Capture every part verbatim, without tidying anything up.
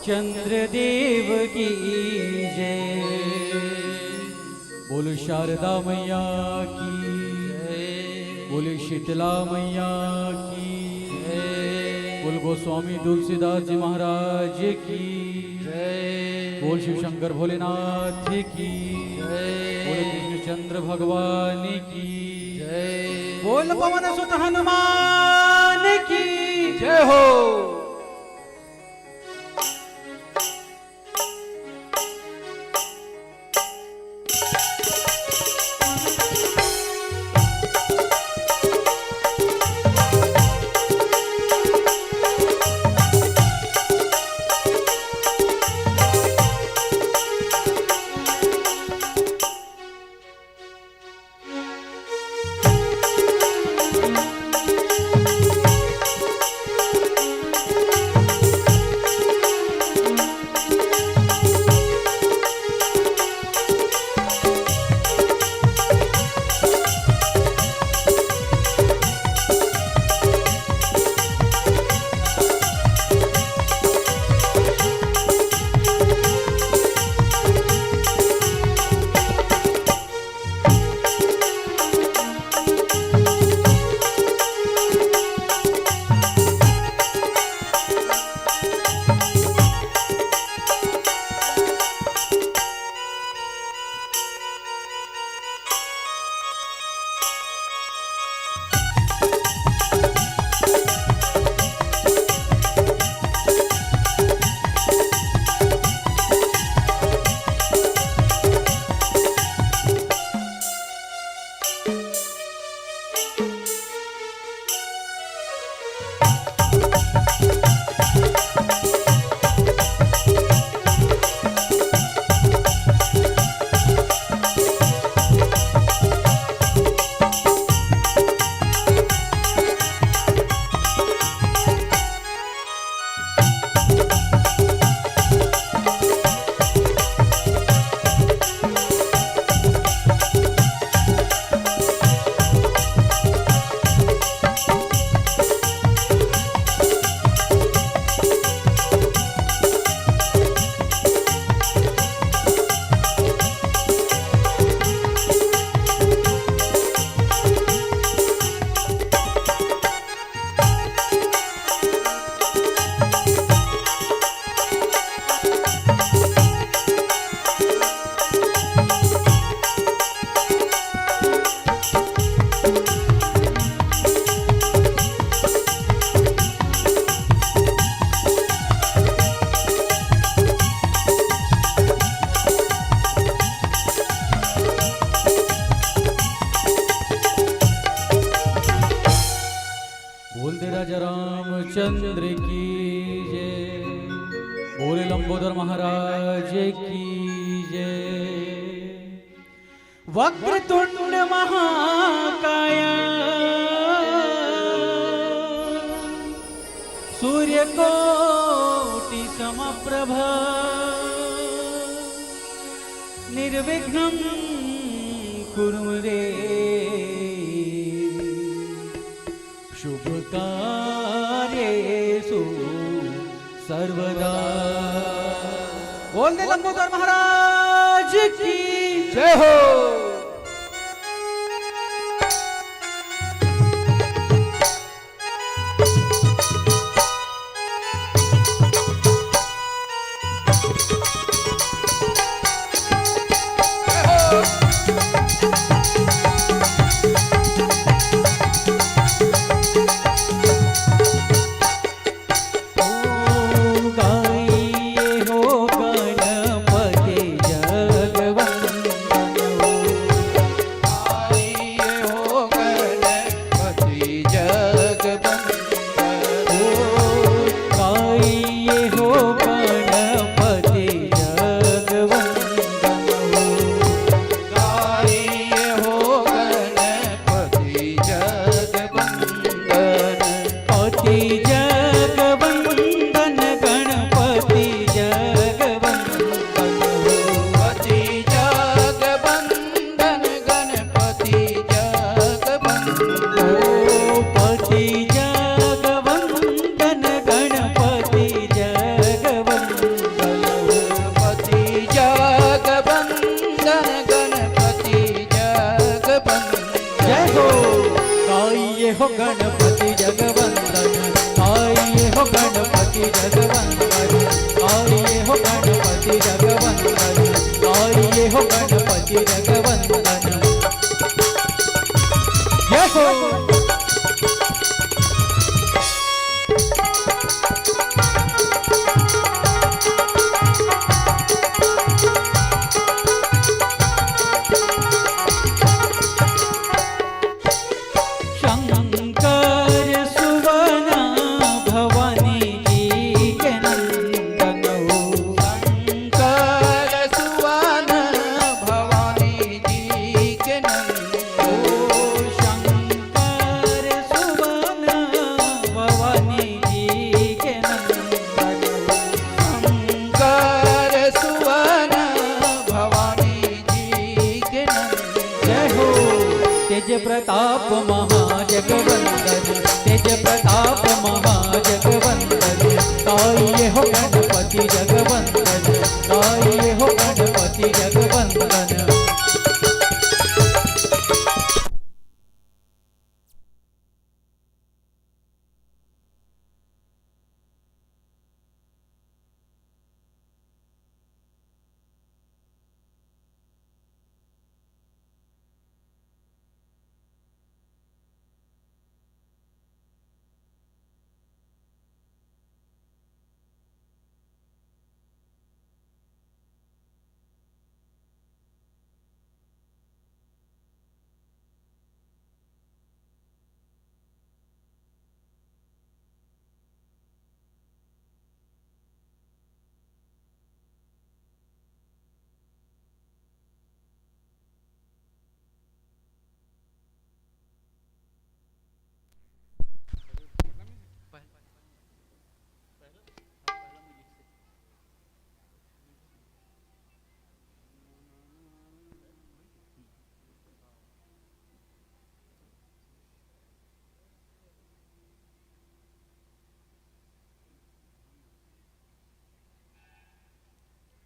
चंद्र देव की जय। बोल शारदा मैया की जय। बोल शीतला मैया की जय। बोल गोस्वामी तुलसीदास जी महाराज की जय। बोल शिव शंकर भोलेनाथ की जय। बोल कृष्णचंद्र भगवान की जय। बोल पवन सुत हनुमान की जय हो। बोल दे राजा रामचंद्र की जय। बोल लंबोदर महाराज की जय। वक्रतुंड महाकाय सूर्यकोटि समप्रभ निर्विघ्नं कुरु मे देव शुभ कार्येषु सर्वदा। बोल दे लंबोदर महाराज की जय हो। जगवंदन, गाइए हो गणपति जगवंदन, गाइए हो गणपति जगवंदन। जय हो। शंकर सुवन भवानी जी के नंदन हो। शंकर सुवन भवानी जी के नंदन हो। शंकर सुवन भवानी जी के नंदन हो। शंकर सुवन भवानी जी के नंदन। जय हो। तेज प्रताप महाजगवंदन, तेज प्रताप महाजगवंदन, गाइए हो गणपति जगवंदन, गाइए हो गणपति जगवंदन।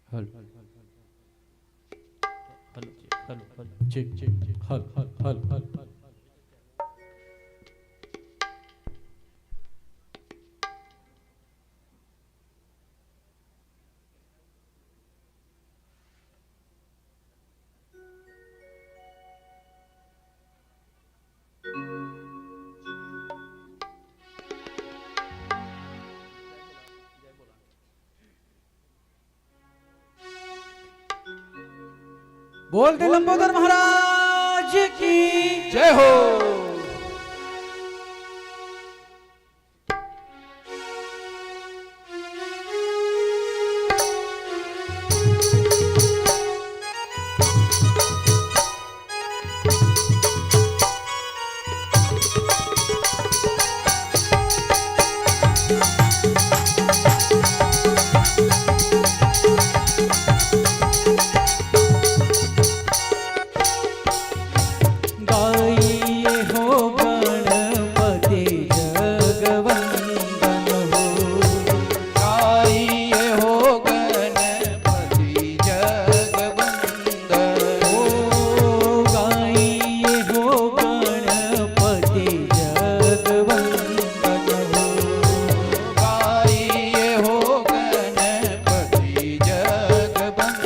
Hello, hello, hello, hello, check, check, check, hello, hello, hello, hello, hello. बोल दे लंबोदर महाराज की जय हो। गाइए हो गणपति जगवंदन हो। गाइए हो गणपति जगवंदन हो। गाइए हो गणपति जगवंदन हो। गाइए हो गणपति जगवंदन।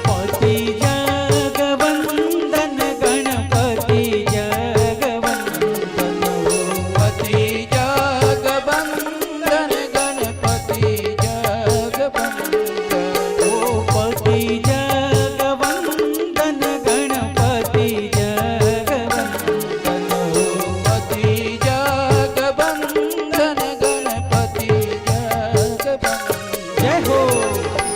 पति जगवंदन गणपति जगवंदन हो। पति जगवंदन गणपति जगवंदन हो। पति जगवंदन गणपति जगवंदन हो। पति जगवंदन गणपति जगवंदन। जय हो।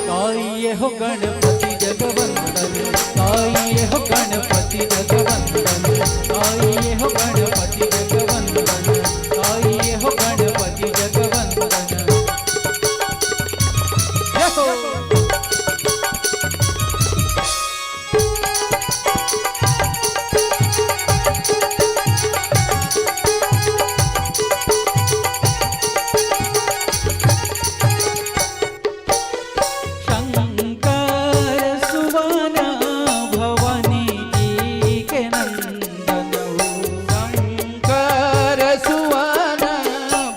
गाइए हो गणपति जगवंदन, गाइए हो गणपति जगवंदन, गाइए हो गणपति जगवंदन, गाइए हो गणपति जगवंदन। जय हो। शंकर सुवन भवानी जी के नंदन हो। शंकर सुवन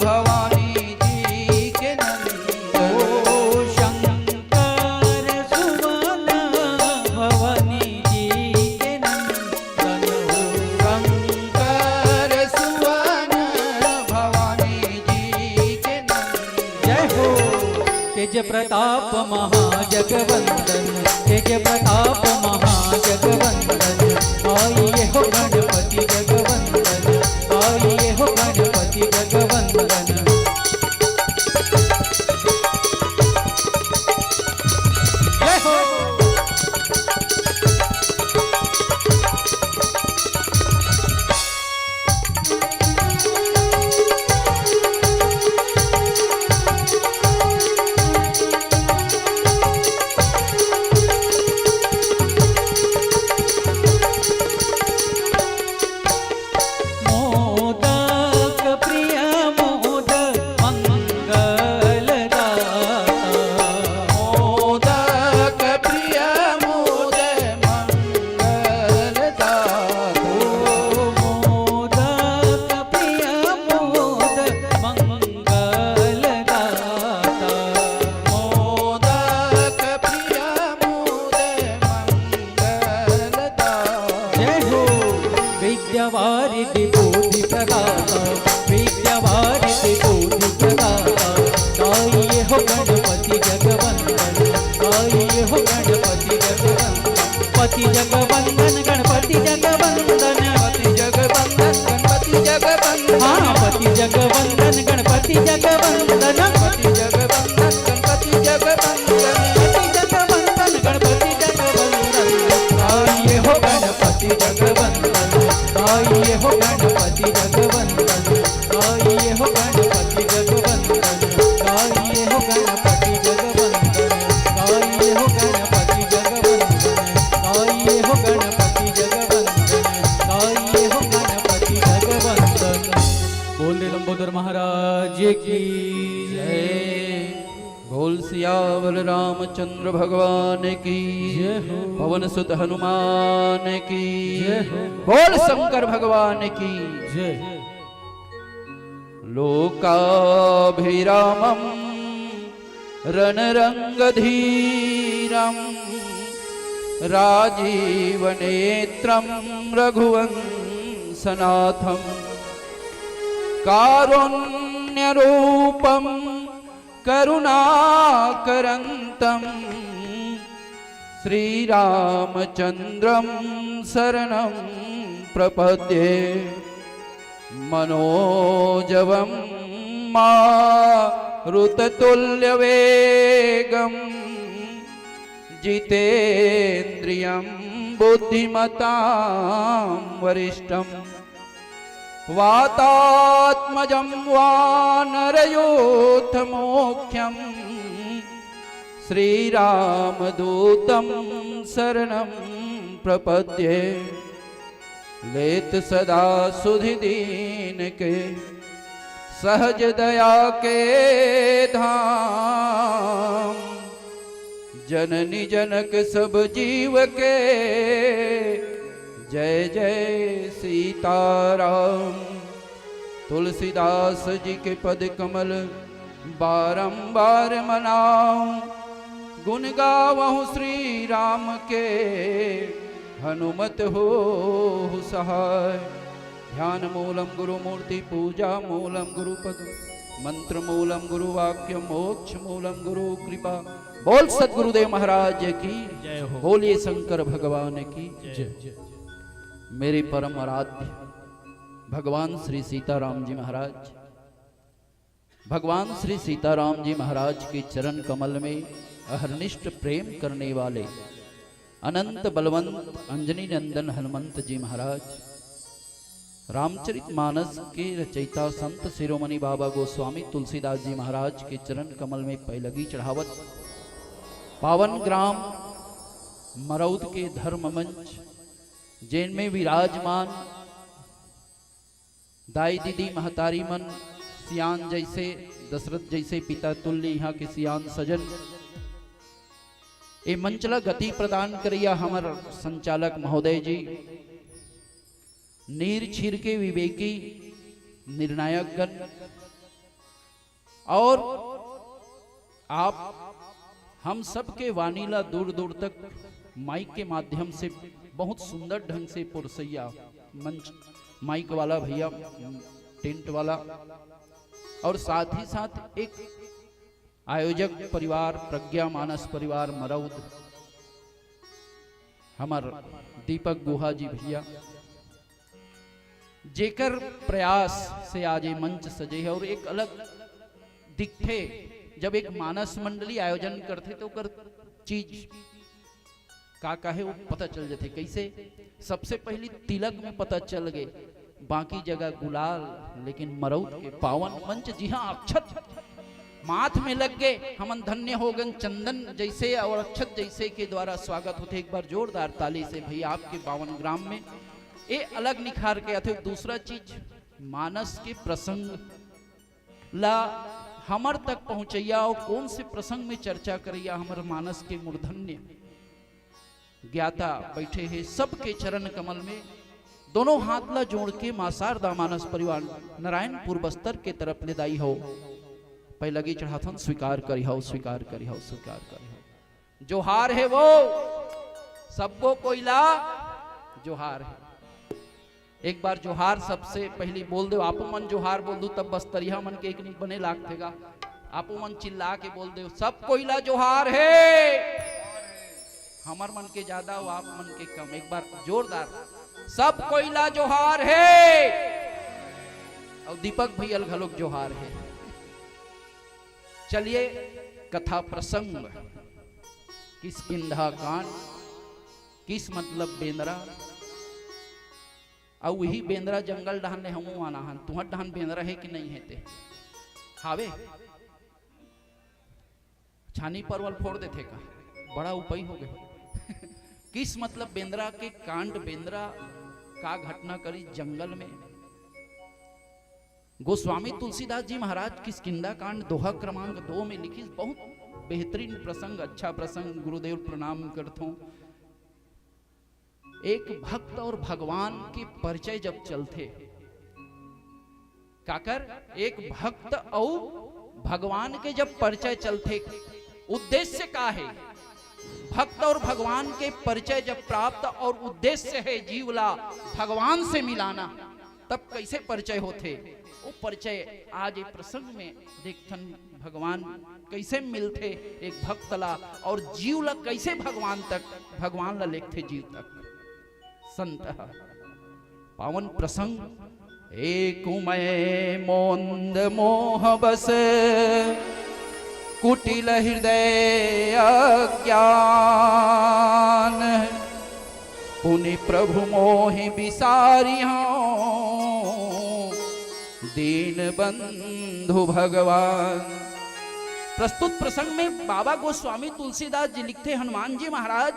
भवानी जी के तेज प्रताप महाजगवंदन, तेज प्रताप महाजगवंदन, आइए हो गणपति जगवंदन, आइए हो गणपति जगवंदन। जय हो। मोदक प्रिय मोद मंगलदाता। मोदक प्रिय मोद मंगलदाता। मोदक प्रिय मोद मंगलदाता। मोदक प्रिय मोद मंगलदाता। जय हो। विद्यावारिधि बोधि प्रदाता, विद्यावारिधि बोधि प्रदाता, गाइए हो गणपति जगवंदन, गाइए हो गणपति जगवंदन। पति जगवंदन, गणपति जगवंदन। पति जगवंदन, गणपति जगवंदन। हाँ, पति जगवंदन, गणपति जगवंदन। पति जगवंदन, गणपति जगवंदन। पति जगवंदन, गणपति जगवंदन। आइए हो गणपति जगवंदन, आइए हो गणपति जगवंदन, आइए हो गणपति जगवंदन, आइए हो गणपति जगवंदन, आइए हो गणपति जगवंदन, आइए हो गणपति जगवंदन, आइए हो गणपति जगवंदन। बोल दे लंबोदर महाराज की जय। बोल सियावर रामचंद्र भगवान की जय हो। पवन सुत हनुमान की जय हो। बोल शंकर भगवान की जय। लोकाभिरामं रणरंगधीरं राजीवनेत्रं रघुवंशनाथं कारुण्यरूपं करुणाकरन्तं श्रीरामचन्द्रं शरणं प्रपद्ये। मनोजवं मारुततुल्यवेगं जितेन्द्रियं बुद्धिमतां वरिष्ठं वातात्मजं वानरयूथमुख्यं श्रीरामदूतं शरणं प्रपद्ये। लेत सदा सुधि दीन के सहज दया के धाम। जननी जनक सब जीव के जय जय सीताराम। तुलसीदास जी के पद कमल बारंबार मनाऊं, गुण गावहु श्री राम के हनुमत होहु सहाय। ध्यान मूलम गुरु मूर्ति, पूजा मूलम गुरु पद, मंत्र मूलम गुरु वाक्य, मोक्ष मूलम गुरु कृपा। बोल सतगुरुदेव महाराज की जय हो। बोलिए शंकर भगवान की जय। मेरे परम आराध्य भगवान श्री सीताराम जी महाराज, भगवान श्री सीताराम जी महाराज के चरण कमल में अहर्निष्ठ प्रेम करने वाले अनंत बलवंत अंजनी नंदन हनुमंत जी महाराज, रामचरित मानस के रचयिता संत शिरोमणि बाबा गोस्वामी तुलसीदास जी महाराज के चरण कमल में पैलगी चढ़ावत पावन ग्राम मरौद के धर्म मंच, जेन में विराजमान दाई दीदी महतारी मन, सियान जैसे, दशरथ जैसे पिता तुल्य, यहाँ के सियान सजन, ए मंच ला गति प्रदान करैया हमर संचालक महोदय जी, नीर छीर के विवेकी निर्णायक गण, और आप हम सबके वाणी ला दूर दूर तक माइक के माध्यम से बहुत सुंदर ढंग से पुरसैया मंच, माइक वाला भैया, टेंट वाला, और साथ ही साथ एक आयोजक परिवार, प्रज्ञा मानस परिवार मरौद, हमर दीपक गुहा जी भैया, जेकर प्रयास से आज ये मंच सजे हे और एक अलग दिखथे। जब एक मानस मंडली आयोजन करथे तो ओकर चीज का का हे वो पता चल जथे। कैसे? सबसे पहली तिलक में पता चल गे, बाकी जगह गुलाल, लेकिन मरौद के पावन मंच, जिहां अक्षत माथ में लग गे, हमन धन्य हो गन। चंदन जैसे और अक्षत जैसे के द्वारा स्वागत होथे। एक बार जोरदार ताली से भैया आपके बावन ग्राम में ये अलग निखार के आथे। दूसरा चीज, मानस के प्रसंग ला हमर तक पहुंचैया और कौन से प्रसंग में चर्चा करैया हमर मानस के मूर्धन्य ज्ञाता बैठे हे, सबके चरण कमल में दोनों हाथ ला जोड़ के मां शारदा मानस परिवार नारायणपुर बस्तर के तरफ ले दाई हो, पैलगी चढ़ाथन, स्वीकार करी हो, स्वीकार करी हो, स्वीकार करी हो। जोहार हे वो, सबको कोई ला जोहार हे। एक बार जोहार सबसे पहली बोल दो, आपो मन जोहार बोल दो, तब बस्तरिया मन के एक नी बने लागथे गा। आपो मन चिल्ला के बोल दो, सब कोई ला जोहार हे। हमर मन के ज्यादा अउ आप मन के कम। एक बार जोरदार, सब कोई ला जोहार हे। और दीपक भैया ल घलोक जोहार हे। चलिए, कथा प्रसंग, किष्किंधा कांड, किस मतलब बेंदरा, अउ वही बेंदरा जंगल डहान ले हमू आना हन। तुहर डहान बेंदरा हे कि नहीं हे ते? हावे? छानी परवल फोड़ देथे का? बड़ा उपई हो गए। किस मतलब बेंदरा के कांड, बेंदरा का घटना करी जंगल में। गोस्वामी तुलसीदास जी महाराज किष्किंधा कांड दोहा क्रमांक दो में लिखिस, बहुत बेहतरीन प्रसंग, अच्छा प्रसंग, गुरुदेव प्रणाम करथों। एक भक्त और भगवान के परिचय जब चलथे, काकर, एक भक्त अउ भगवान के जब परिचय चलथे, उद्देश्य का हे? भक्त और भगवान के परिचय जब प्राप्त और उद्देश्य हे जीव ला भगवान से मिलाना, तब कैसे परिचय होथे? वो परिचय आज ये प्रसंग में देखथन, भगवान कैसे मिलथे एक भक्त ला और जीव ला कैसे भगवान तक, भगवान ला लेगथे जीव तक। संत ह। पावन प्रसंग। एक उमय मोंद मोह बस, कुटिल हृदय अज्ञान, पुनि प्रभु मोहि बिसारिहौं, दीन बंधु भगवान। प्रस्तुत प्रसंग में बाबा गोस्वामी तुलसीदास जी लिखथे, हनुमान जी महाराज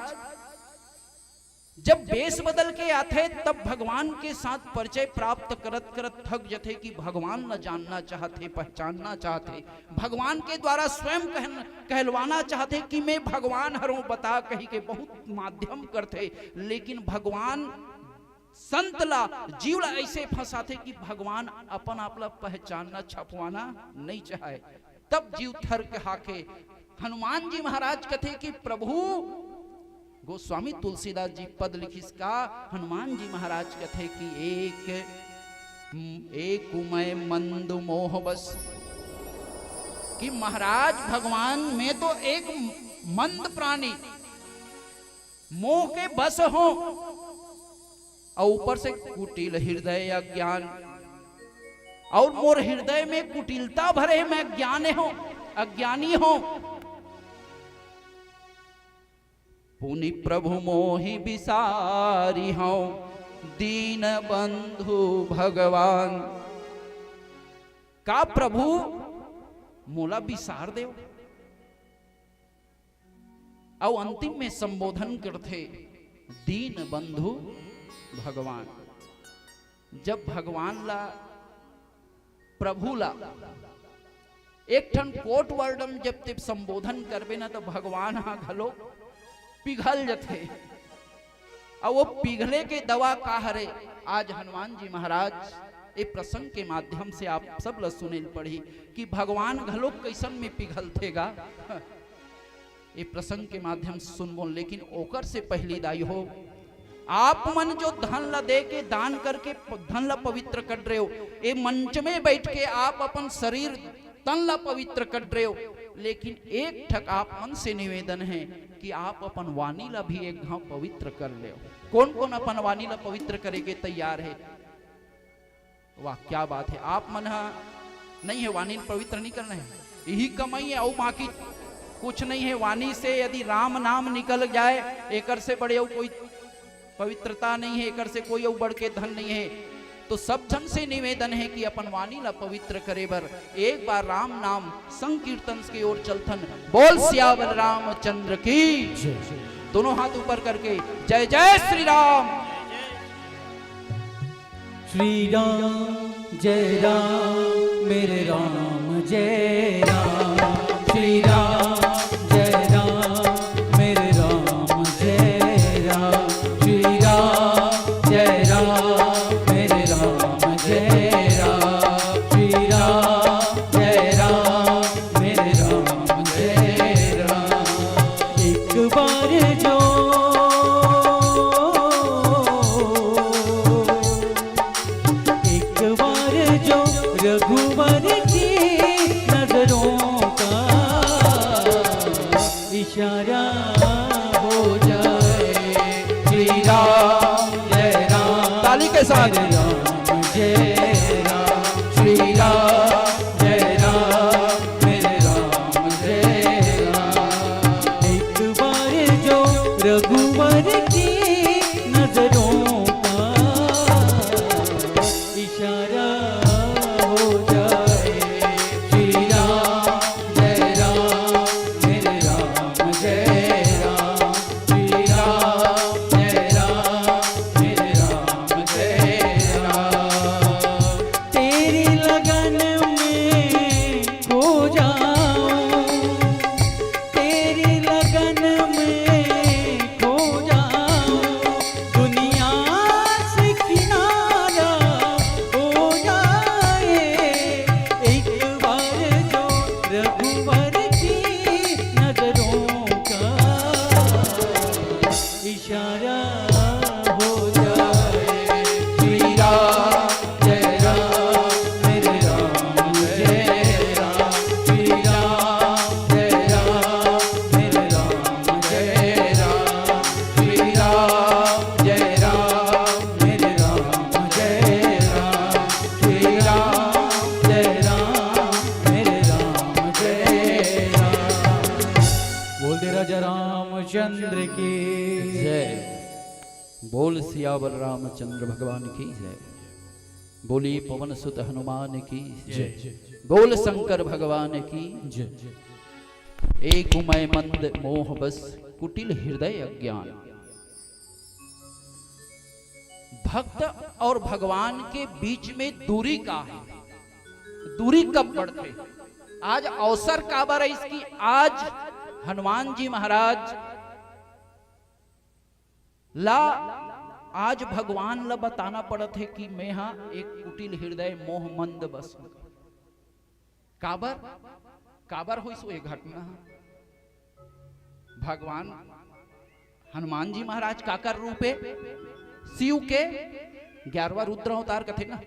जब बेस बदल के आथे, तब भगवान के साथ परिचय प्राप्त करत करत थक जथे कि भगवान ला जानना चाहथे, पहचानना चाहथे, भगवान के द्वारा स्वयं कहन-, कहलवाना चाहथे कि मैं भगवान हरों बता कही के बहुत माध्यम करथे, लेकिन भगवान संत ला, जीव ला ऐसे फंसाथे कि भगवान अपन आप ला पहचानना, छपवाना नहीं चाहे। तब जीव थरक हाके। हनुमान जी महाराज कथे कि प्रभु, गोस्वामी तुलसीदास जी पद लिखिस का, हनुमान जी महाराज कथे कि एक, एक उमय मंद मोह बस, कि महाराज भगवान, मैं तो एक मंद प्राणी, मोह के बस हों, अउ ऊपर से कुटिल हृदय अज्ञान, अउ मोर हृदय में कुटिलता भरे, मैं अज्ञान हों, अज्ञानी हों। पुनि प्रभु मोहि बिसारिहौं, दीन बंधु भगवान। का प्रभु मोला बिसार देव? अउ अंतिम में संबोधन करथे, दीन बंधु भगवान। जब भगवान ला, प्रभु ला एक ठन कोट वर्ड म जब ते संबोधन करबे ना, तो भगवान ह घलो पिघल जथे। अउ वो पिघले के दवा का हरे? आज हनुमान जी महाराज ए प्रसंग के माध्यम से आप सब ला सुने ल पड़ही कि भगवान घलो कैसन में पिघलथे गा। ए प्रसंग के माध्यम से सुनबो, लेकिन ओकर से पहली दाई हो, आप मन जो धन ला दे के, दान करके प-, धन ला पवित्र कर रहे हो, ए मंच में बैठ के आप अपन शरीर तन ला पवित्र कर रहे हो, लेकिन एक ठक आप मन से निवेदन हे कि आप अपन वाणी ला भी एक घाव पवित्र कर लेव। कोन कोन अपन वाणी ला पवित्र करे के तैयार हे? वाह, क्या बात है। आप मन ह नहीं है, वाणी ल पवित्र नहीं करना है, यही कमाई है। अउ बाकी कुछ नहीं है। वाणी से यदि राम नाम निकल जाए, एकर से बड़े अउ कोई पवित्रता नहीं है, एकर से कोई अउ बढ़ के धन नहीं है। तो सब झन से निवेदन है कि अपन वाणी ला पवित्र करे बर एक बार राम नाम संकीर्तन के ओर चलथन। बोल सियावर रामचंद्र की। दोनों हाथ ऊपर करके जय जय श्री राम। श्री राम जय राम मेरे राम जय राम। श्री राम जय राम मेरे राम जय राम। श्री राम जय राम मेरे राम जय राम। श्री राम जय राम मेरे राम जय राम। एक बार जो, एक बार जो रघुवर की नजरों का इशारा हो जाए। श्री राम जय राम, ताली के साथ। जय राम जय राम। श्री राम जय राम मेरे राम जय राम। एक बार जो रघुवर की नजरों का इशारा हो जाए। श्री राम जय राम मेरे राम जय राम। श्री राम जय राम मेरे राम जय राम। तेरी लगन में खो जाऊं, तेरी लगन में खो जाऊं, दुनिया से किनारा हो जाए। एक बार जो रघुवर की नजरों का इशारा हो जाए। श्री राम जय राम मेरे राम जय राम। श्री राम जय राम मेरे राम जय राम। श्री राम जय राम मेरे राम जय राम। श्री राम जय राम मेरे राम जय राम। बोल दे राजा रामचंद्र की जय। बोल सियावर रामचंद्र भगवान की जय। बोली पवन सुत हनुमान की जय। बोल शंकर भगवान की जय। एक मय मंद मोह बस, कुटिल हृदय अज्ञान। भक्त और भगवान के बीच में दूरी का है, दूरी कब बढ़थे? आज अवसर काबर है इसकी? आज हनुमान जी महाराज ला, आज भगवान ला बताना पड़त है कि मैं हा एक कुटिल हृदय मोह मंद बस हूँ। काबर, काबर होइस वो ये घटना? भगवान हनुमान जी महाराज काकर रूप है? शिव के ग्यारहवाँ रुद्र अवतार कथे ना,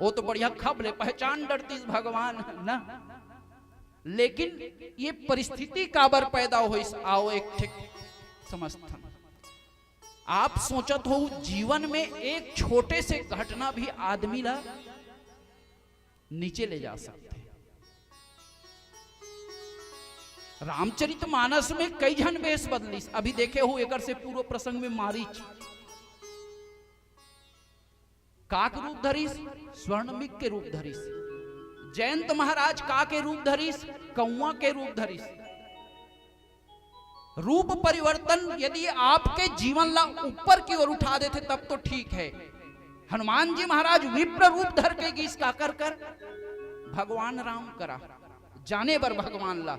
वो तो बढ़िया खब ले पहचान डरतीस भगवान ना। लेकिन ये परिस्थिति काबर पैदा होइस, आओ एक ठे समझथन। आप सोचत हो, जीवन में एक छोटे से घटना भी आदमी ला नीचे ले जा सकथे। रामचरित मानस में कई झन वेश बदलिस। अभी देखे हो, एकर से पूर्व प्रसंग में मारीच का के रूप धरिस? स्वर्ण मृग के रूप धरिस। जयंत महाराज का के रूप धरिस? कौआ के रूप धरिस। रूप परिवर्तन यदि आपके जीवन ला ऊपर की ओर उठा देथे, तब तो ठीक है। हनुमान जी महाराज विप्र रूप धर के गिस काकर कर? भगवान राम करा, जाने बर भगवान ला।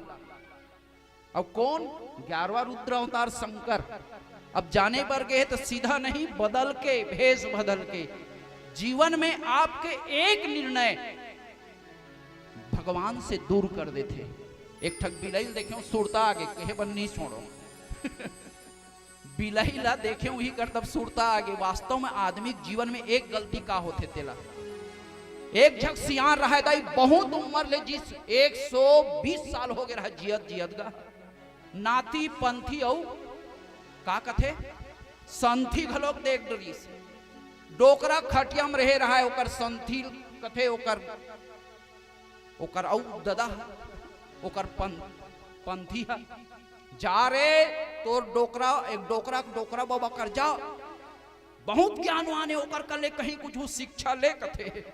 अब कौन? ग्यारहवाँ रुद्र अवतार शंकर। अब जाने बर गे तो सीधा नहीं, बदल के, भेष बदल के। जीवन में आपके एक निर्णय भगवान से दूर कर देथे। एक ठक बिलई ल देखेंव, सुरता आगे, कहे बर नहीं छोड़ो। बिलई ला देखेंव, उही कर तब सुरता आगे। वास्तव में आदमी के जीवन में एक गलती का होथे तेला? एक झक सियान रहय दाई, बहुत उम्र ले, जिस एक सौ बीस साल हो गे रहय जियत जियत गा। नाती पंथी अउ का कथे, संथी घलोक देख डरिस। डोकरा खटिया म रहे रहय, ओकर संथी कथे, ओकर, ओकर अउ ददा ह, ओकर पं-, पंथी ह, "जा रे, तोर डोकरा, एक डोकरा, डोकरा बाबा कर जा, बहुत ज्ञानवान हे, ओकर कर ले कहीं कुछ शिक्षा ले," कथे।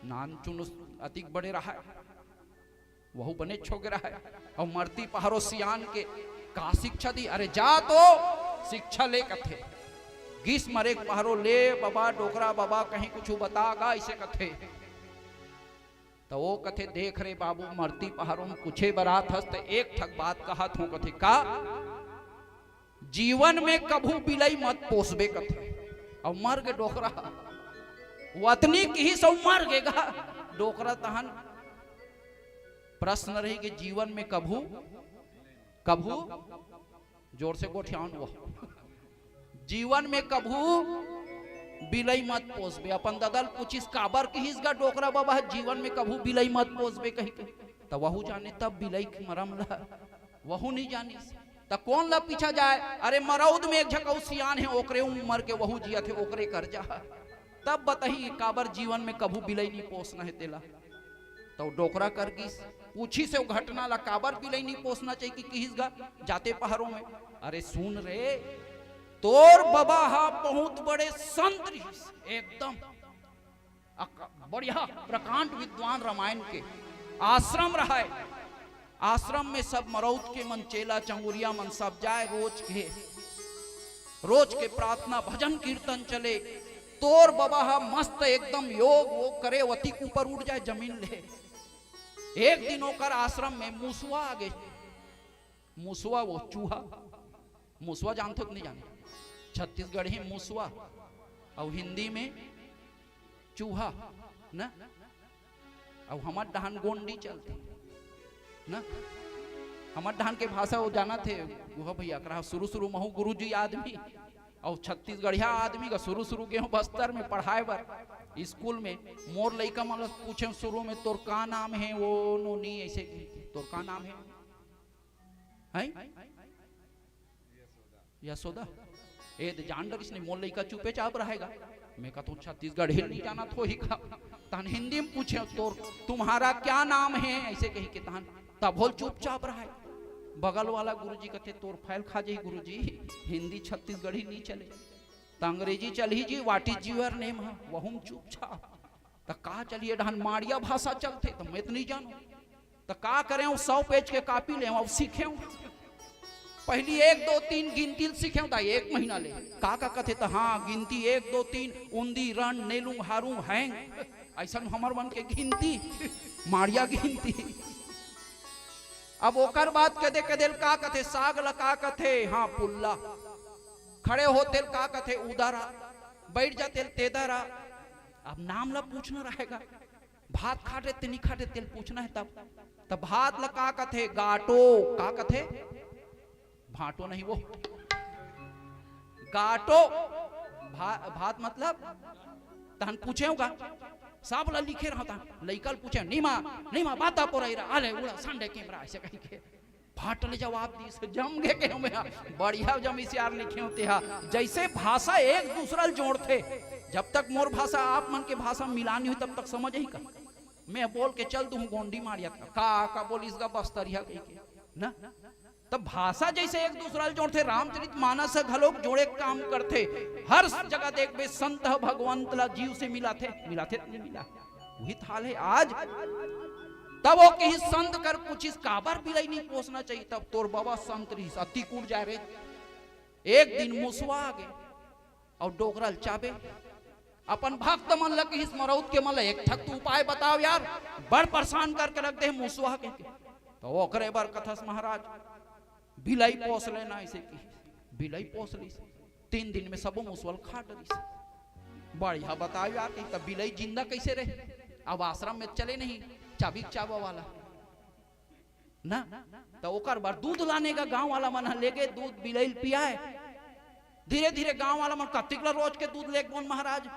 नानचुन अतिक बड़े रहय, वहू बने छोगे रहय। अउ मरती पहारो सियान के का शिक्षा दी? "अरे जा तो शिक्षा ले," कथे। गिस मरे पहारो, "ले बबा, डोकरा बबा, कहीं कुछ बता गा," अइसे कथे। त वो कथे, "देख रे बाबू, मरती पहारो म पूछे बर आत हस, त एक ठक बात कहत हों," कथे। "का?" "जीवन में कभू बिलई मत पोसबे," कथे। अउ मर गे डोकरा। वतनी किहिस अउ मर गे गा डोकरा तहन। प्रश्न रही कि जीवन में कभू, कभू, जोर से गोठियावन वो, "जीवन में कभू बिलई मत पोसबे।" अपन ददा ल पूछिस, "काबर किहिस गा डोकरा बाबा ह जीवन में कभू बिलई मत पोसबे?" कहिके। त वहू जाने तब बिलई के मरम ल, वहू नइ जानिस। त कोन ल पीछा जाय? अरे मरौद में एक झक अउ सियान हे, ओकरे उम्र के, वहू जियत हे, ओकरे कर जा। तब बताही काबर जीवन में कभू बिलई नइ पोसना हे तेला। त वो डोकरा कर गिस, पूछिस हे वो घटना ला, "काबर बिलई नइ पोसना चाहिए?" कि किहिस गा जाते पहारो में। "अरे सुन रे, तोर बबा ह बहुत बड़े संत रिहिस, एकदम अक-, बढ़िया प्रकांड विद्वान, रामायण के आश्रम रहय। आश्रम में सब मरौद के मन, चेला चंगुरिया मन सब जाय, रोज के, रोज के प्रार्थना भजन कीर्तन चले। तोर बबा ह मस्त एकदम योग वोग करे, वतिक ऊपर उठ जाय जमीन ले।" एक दिन ओकर आश्रम में मुसवा आ गे। मुसवा वो चूहा, मुसवा जानथो त नइ जानो? छत्तीसगढ़ी मुसवा अउ हिंदी में चूहा, न? अउ हमर डहान गोंडी चलथे, न? हमर डहान के भाषा वो जानत हे, वो भैया करा शुरू शुरू महू गुरुजी आदमी, अउ छत्तीसगढ़िया आदमी का शुरू शुरू गे हों बस्तर में पढ़ाय बर स्कूल में। मोर लइका मन ल पूछेंव शुरू में, "तोर का नाम हे?" वो नोनी अइसे कहिथे, "तोर का नाम हे?" हैं? यशोदा। ए दे जान डरिस नहीं, मोर लइका चुपे चाप रहय गा। मैं कहत हों, "छत्तीसगढ़ी ल नइ जानत होही का?" तहन हिंदी में पूछेंव, "तोर, तुम्हारा क्या नाम है?" अइसे कहिके तहन तभो ल चुपचाप रहय। बगल वाला गुरुजी कथे, "तोर फैल खा जाही गुरुजी, हिंदी छत्तीसगढ़ी नइ चले।" त अंग्रेजी चलही जी, "What is your name?" ह, वहू म चुपचाप। त का चलही, ए डहान माड़िया भाषा चलथे, त मैं त नइ जानों। त का करेंव, सौ पेज के कॉपी लेंव अउ सीखेंव। पहिली एक, दो, तीन गिनती ल सीखेंव, त एक महीना ले। का का कथे, त हाँ, गिनती एक, दो, तीन, उंदी, रंड, नेलुंग, हारुंग, हैंग, अइसन हमर मन के गिनती, माड़िया गिनती। अब ओकर बाद कदे कदे ल का कथे, साग ल का कथे, हाँ, पुल्ला। खड़े होते ल का कथे, उदरा। बइठ जाते ल तेदरा। अब नाम ल पूछना रहय गा। भात खात हे ते नइ खात हे, तेला पूछना हे तब। त भात ल का कथे? गाटो। का कथे? भांटो नहीं वो। गाटो। भा-, भात मतलब? तहन पूछेंव गा। सब ल लिखे रहंव तहन। लइका ल पूछेंव, "निमा, निमा, बाता पोरई रहा, आले, उड़ा, संडे केमरा," अइसे कहिके। फट ले जवाब दिस, जम गे कहेंव मैं हा। बढ़िया जमिस यार लिखेंव तेहा। जइसे भाषा एक दूसरा ल जोड़थे, जब तक मोर भाषा आप मन के भाषा मिलान नइ होही, तब तक समझ आही का? मैं बोल के चल दूहूं गोंडी माड़िया का, का, का बोलिस गा बस्तरिया कहिके, ना? त भाषा जइसे एक दूसरा ल जोड़थे, रामचरित मानस ह घलोक जोड़े के काम करथे। हर जगह देखबे संत ह भगवंत ला जीव से मिलाथे, मिलाथे त नइ मिला? उही त हाल हे आज। तब वो किहिस संत कर पूछिस, "काबर बिलई नइ पोसना चाहिए?" तब तोर बबा संत रिहिस, अतिक उड़ जाय रे। एक दिन मुसवा आ गे अउ डोकरा ल चाबे। अपन भक्त मन ल किहिस, "मरौद के मन ल एक ठक तो उपाय बताव यार, बड़ परेशान करके रख दे हे मुसवा," कहिके। त ओकरे बर कथस महाराज, "बिलई पोस लेना," अइसे किहिस। बिलई पोस लिस। तीन दिन में सबो मुसवा ल खा डरिस। बढ़िया बताव यार, कहिके, "त बिलई जिंदा कइसे रहे?" अब आश्रम में चले नहीं, चाबी चाबा वाला। ना, त ओकर बर दूध लाने गा गांव वाला मन ह लेगे, दूध बिलई ल पियाय। धीरे-धीरे गांव वाला मन कतिक ल रोज के दूध लेगबोन महाराज,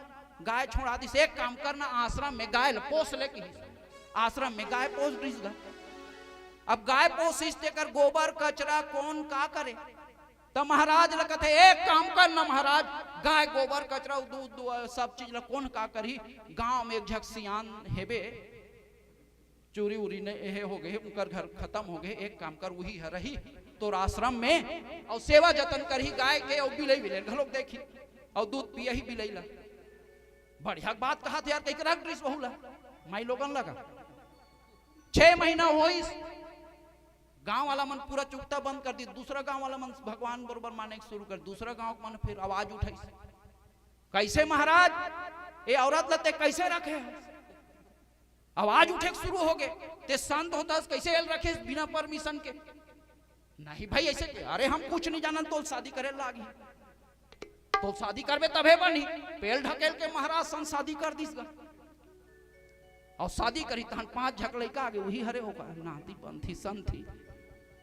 गाय छोड़ा दिस, एक काम करना, आश्रम में गाय ल पोस ले किहिस। आश्रम में गाय पोस दिस गा। अब गाय पोसिस तेकर गोबर कचरा कोन का करे? त महाराज ल कथे, "एक काम करना महाराज, गाय गोबर कचरा, दूध, दूध, सब चीज ल कोन का करही? गांव में एक झक सियान हेबे, चूरी उरी ने एहे हो गए, उनकर घर खत्म हो गए, एक काम कर, उही ह रही तोर आश्रम में, अउ सेवा जतन करही गाय के, अउ बिलई बिलई घलोक देखही, अउ दूध पियही बिलई ला।" बढ़िया बात कहा थे यार, कई के रख दिस बहू ला, माई लोगन लगा। छह महीना होइस, गांव वाला मन पूरा चुकता बंद कर दिस, दूसरा गांव वाला मन भगवान बरोबर माने के शुरू कर, दूसरा गांव के मन फिर आवाज उठाइस, "कैसे महाराज, ये औरत ला ते कैसे रखे हो?" आवाज उठे के शुरू हो गए, "ते शांत होता, कैसे एल रखे बिना परमिशन के?" "नहीं भाई, ऐसे।" "अरे हम कुछ नहीं जानन, तोल शादी करे लागी, तोल शादी करबे तभे बनी।" पेल ढकेल के महाराज सन शादी कर दिस गा। अउ शादी करी तहन पांच झक लइका आगे, उही हरे ओकर नाती पंथी संथी।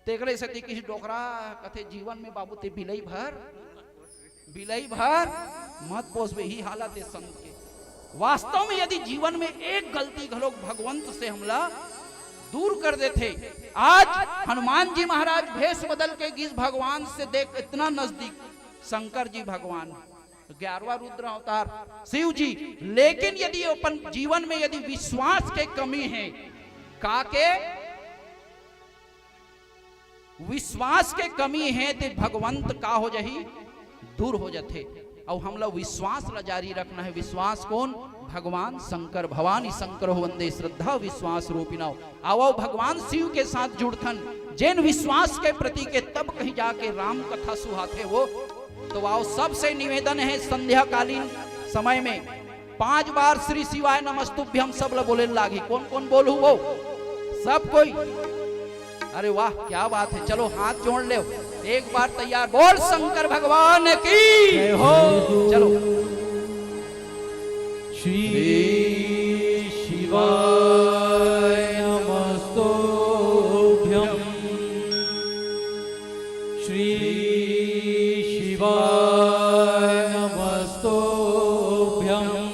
तेकरे सेती किहिस डोकरा कथे, "जीवन में बाबू ते बिलई भर, बिलई भर मत पोसबे।" ही हालत हे संत के। वास्तव में यदि जीवन में एक गलती घलोक भगवंत से हमला दूर कर देथे, आज हनुमान जी महाराज भेष बदल के गिस भगवान से देख इतना नजदीक शंकर जी भगवान, ग्यारहवाँ रुद्र अवतार शिव जी। लेकिन यदि अपन जीवन में यदि विश्वास के कमी हे, का के विश्वास के कमी हे, ते भगवंत का हो जाही, दूर हो जाथे। अउ हमला विश्वास ला जारी रखना हे। विश्वास कोन? भगवान शंकर। भवानी शंकर हो वंदे श्रद्धा विश्वास रूपिणव। आवव भगवान शिव के साथ जुड़थन, जेन विश्वास के प्रतीक हे, तब कहीं जाके राम कथा सुहाथे वो। तो आवव, सबसे निवेदन हे, संध्याकालीन समय में पांच बार श्री शिवाय नमस्तुभ्यम सब ल बोले लागही। कोन कोन बोलहू वो? सब कोई। अरे वाह, क्या बात है। चलो, हाथ जोड़ ले, एक बार तैयार, बोल शंकर भगवान की। जय हो। चलो। श्री शिवाय नमस्तुभ्यं। श्री शिवाय नमस्तुभ्यं।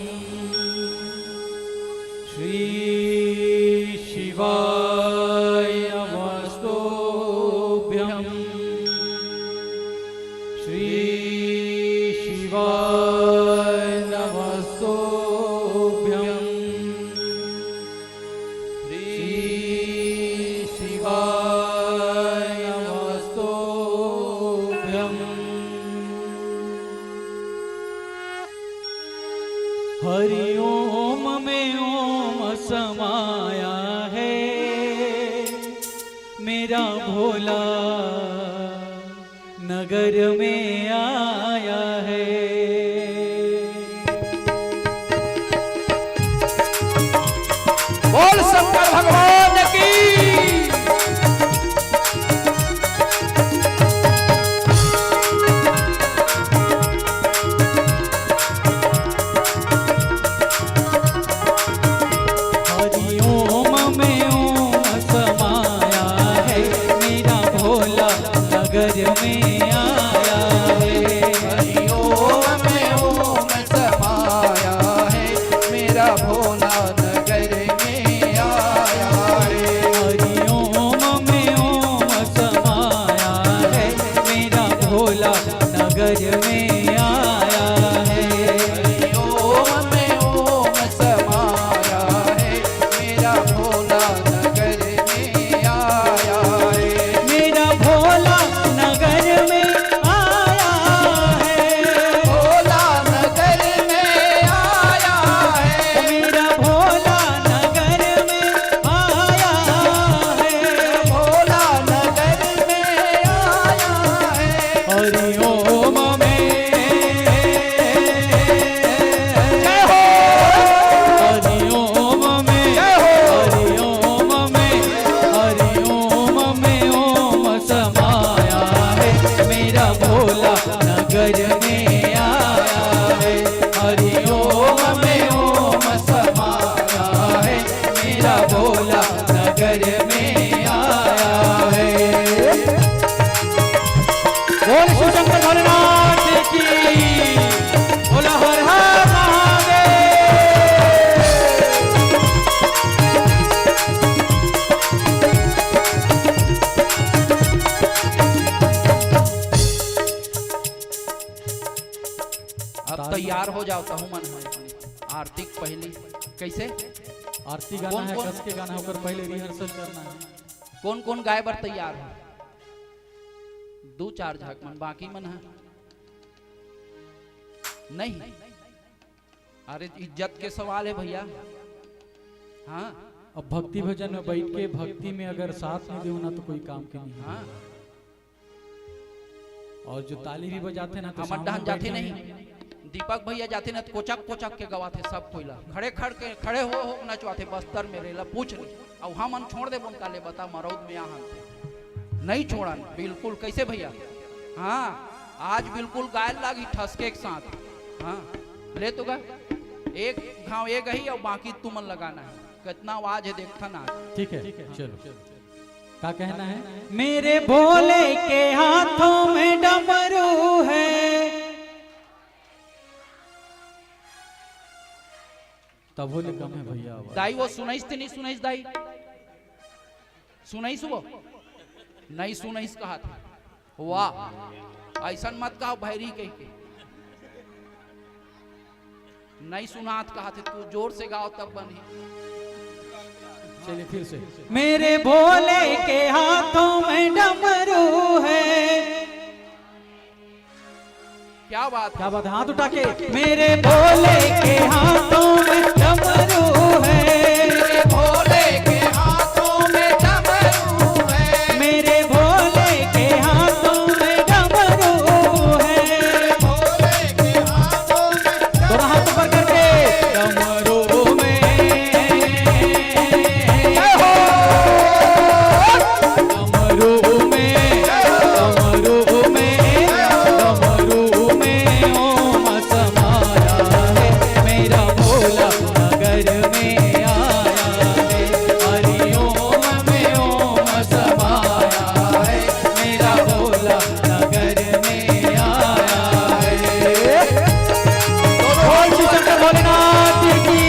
श्री शिवाय नमस्तुभ्यं। श्री शिवाय नमस्तुभ्यं। श्री शिवाय नमस्तुभ्यं। हरि ओम में ओम समाया है, मेरा भोला नगर में आया है। बोल शंकर भगवान की। हरि ओम में ओम समाया है, मेरा भोला नगर में आया है। हरि ओम में ओम समाया है, मेरा भोला नगर में आया है। हरि ओम में ओम समाया है, मेरा भोला नगर में आया है। हरि ओम में ओम समाया है, मेरा भोला नगर में आया है। मेरा भोला नगर में आया है। भोला नगर में आया है। मेरा भोला नगर में आया है। भोला नगर में आया है। हरि ओम में तैयार हो जाओ, तहु मन है। आरती के पहली कैसे? आरती गाना कौन, है, कौन? कस के गाना है, ओकर पहले rehearsal करना है। कौन कौन गाए बर तैयार हो? दो चार झक मन, बाकी मन है नहीं। अरे, इज्जत के सवाल है भैया। हाँ। अब भक्ति भजन में बैठ के भक्ति में अगर साथ नहीं देहू ना, तो कोई काम के नहीं है। हाँ। और जो ताली भी बजाथे ना, तो हमर सामने डहन जाथे बैठे नहीं। दीपक भैया जाथे ना, तो कोचक कोचक के गवाथे सब कोई ला। खड़े खड़ के, खड़े हो हो के नचवाथे बस्तर में रेला पूछ ले। अउ हमन छोड़ देबो न काले बता, मरौद में आहन नहीं छोड़न बिल्कुल। कैसे भैया? हाँ, आज बिल्कुल गायल लागी ठसके के साथ। हाँ, ले तो गा, एक घाव ये गही और बाकी तुमन लगाना है। कितना आवाज है देखथन आज। ठीक है, चलो। का कहना है? मेरे भोले के हाथों में डमरू है। तभो ले कम है भैया आवाज। दाई वो सुनाइस ते नहीं सुनाइस दाई? सुनाइस वो? नहीं सुनाइस कहा था। वाह, ऐसन मत कहा भैरी कह के। नहीं सुनात कहा थे, तू जोर से गाओ तब बनी। चलिए फिर से। मेरे भोले के हाथों में डमरू है। क्या बात, क्या बात है? हाथ उठा के। मेरे भोले के हाथों में डमरू है। मेरे भोले के हाथों में डमरू है। मेरे भोले के हाथों में डमरू है। मेरे भोले के हाथों में दोनों हाथ ऊपर करके। डमरू में। जय हो। डमरू में, डमरू में, डमरू में ओम समाया है, मेरा भोला नगर में आया है। हरि ओम में ओम समाया है, मेरा भोला नगर में आया है। बोल श्री शंकर भोलेनाथ की।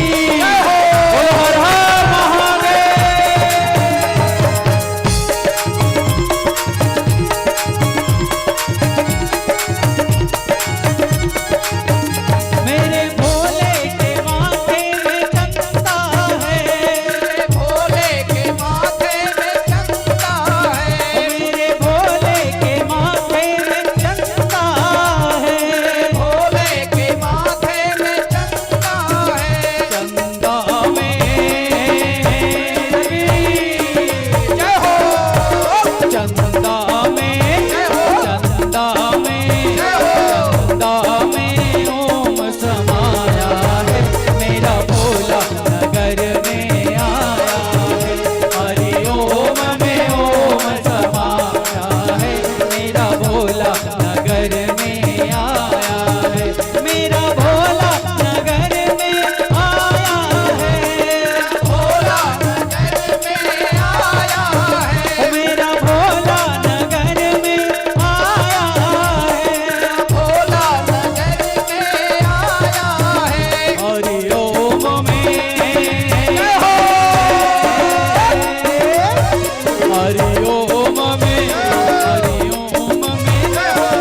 बोलो हर हर महादेव। मेरे भोले के माथे में चंदा है। मेरे भोले के माथे में चंदा है। मेरे भोले के माथे में चंदा है। भोले के माथे में चंदा है। चंदा में। जय हो। चंदा में। जय हो। चंदा में। जय हो। चंदा में ओम समाया है, मेरा भोला नगर में आया है। हरि ओम में ओम समाया है, मेरा भोला नगर में आया है। मेरा भोला नगर में आया है। भोला नगर में आया है। मेरा भोला नगर में आया है। भोला नगर में आया है। हरि ओम में। जय हो। हरि ओम में, हरि ओम में,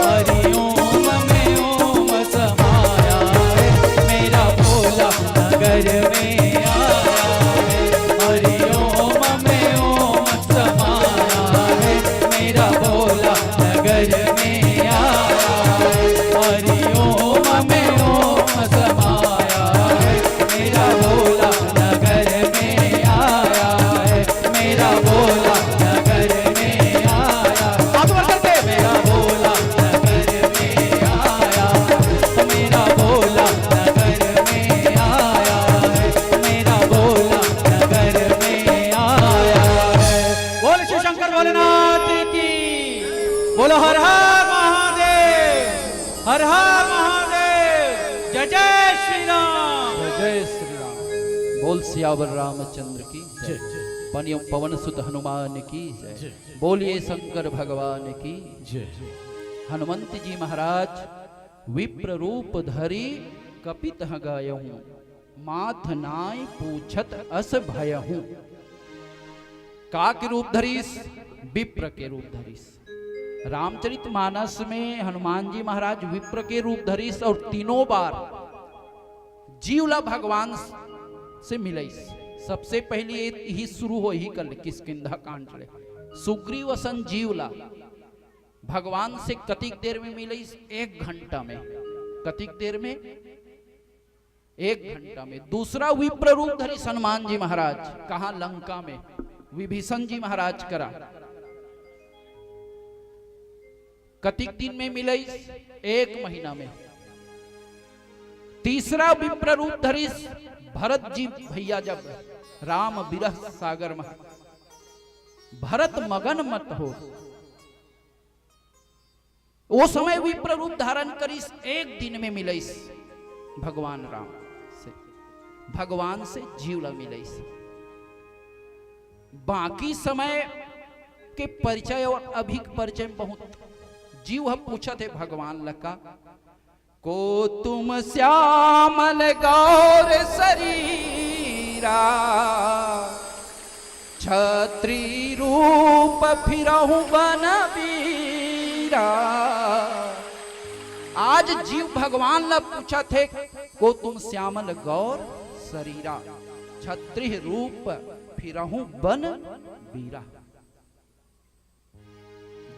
हरि ओम में ओम समाया है, मेरा भोला नगर में आया है। हरि ओम में ओम समाया है, मेरा भोला नगर में आया है। हरि ओम में ओम समाया है, मेरा भोला नगर में आया है, मेरा भोला नगर में आया। हाथ ऊपर करके। मेरा भोला नगर में आया, मेरा भोला नगर में आया है, मेरा भोला नगर में आया है। बोल शिव शंकर भोलेनाथ की। बोलो हर हर महादेव, हर हर महादेव। जय जय श्री राम। जय जय श्री राम। बोल सियावर रामचंद्र की जय। जय। पनियम पवन सुत हनुमान की जय। जय। बोलिए शंकर भगवान की जय। हनुमंत जी महाराज विप्र रूप धरी कपित ह गयहूँ, माथ नाय पूछत अस भयहूँ। का के रूप धरिस? विप्र के रूप धरिस। रामचरित मानस में हनुमान जी महाराज विप्र के रूप धरिस और तीनों बार जीव ला भगवान से मिलइस। सबसे पहली ये, यही शुरू होही कल किष्किंधा कांड ले। सुग्रीव असन जीव ला भगवान से कतिक देर में मिलइस? एक घंटा में। कतिक देर में? एक घंटा में। दूसरा विप्र रूप धरिस हनुमान जी महाराज। कहाँ? लंका में, विभीषण जी महाराज करा। कतिक दिन में मिलइस? एक महीना में। तीसरा विप्र रूप धरिस भरत जी भैया, जब राम विरह सागर में, भरत मगन मत हो, वो समय विप्र रूप धारण करिस, एक दिन में मिलइस भगवान राम से, भगवान से जीव ला मिलइस। बाकी समय के परिचय और अभी के परिचय में बहुत। जीव ह पूछत हे भगवान ला का, को तुम श्यामल गौर शरीरा, छत्री रूप फिरहु बन बीरा। आज जीव भगवान ला पूछत हे, को तुम श्यामल गौर शरीरा, छत्री रूप फिरहु बन बीरा।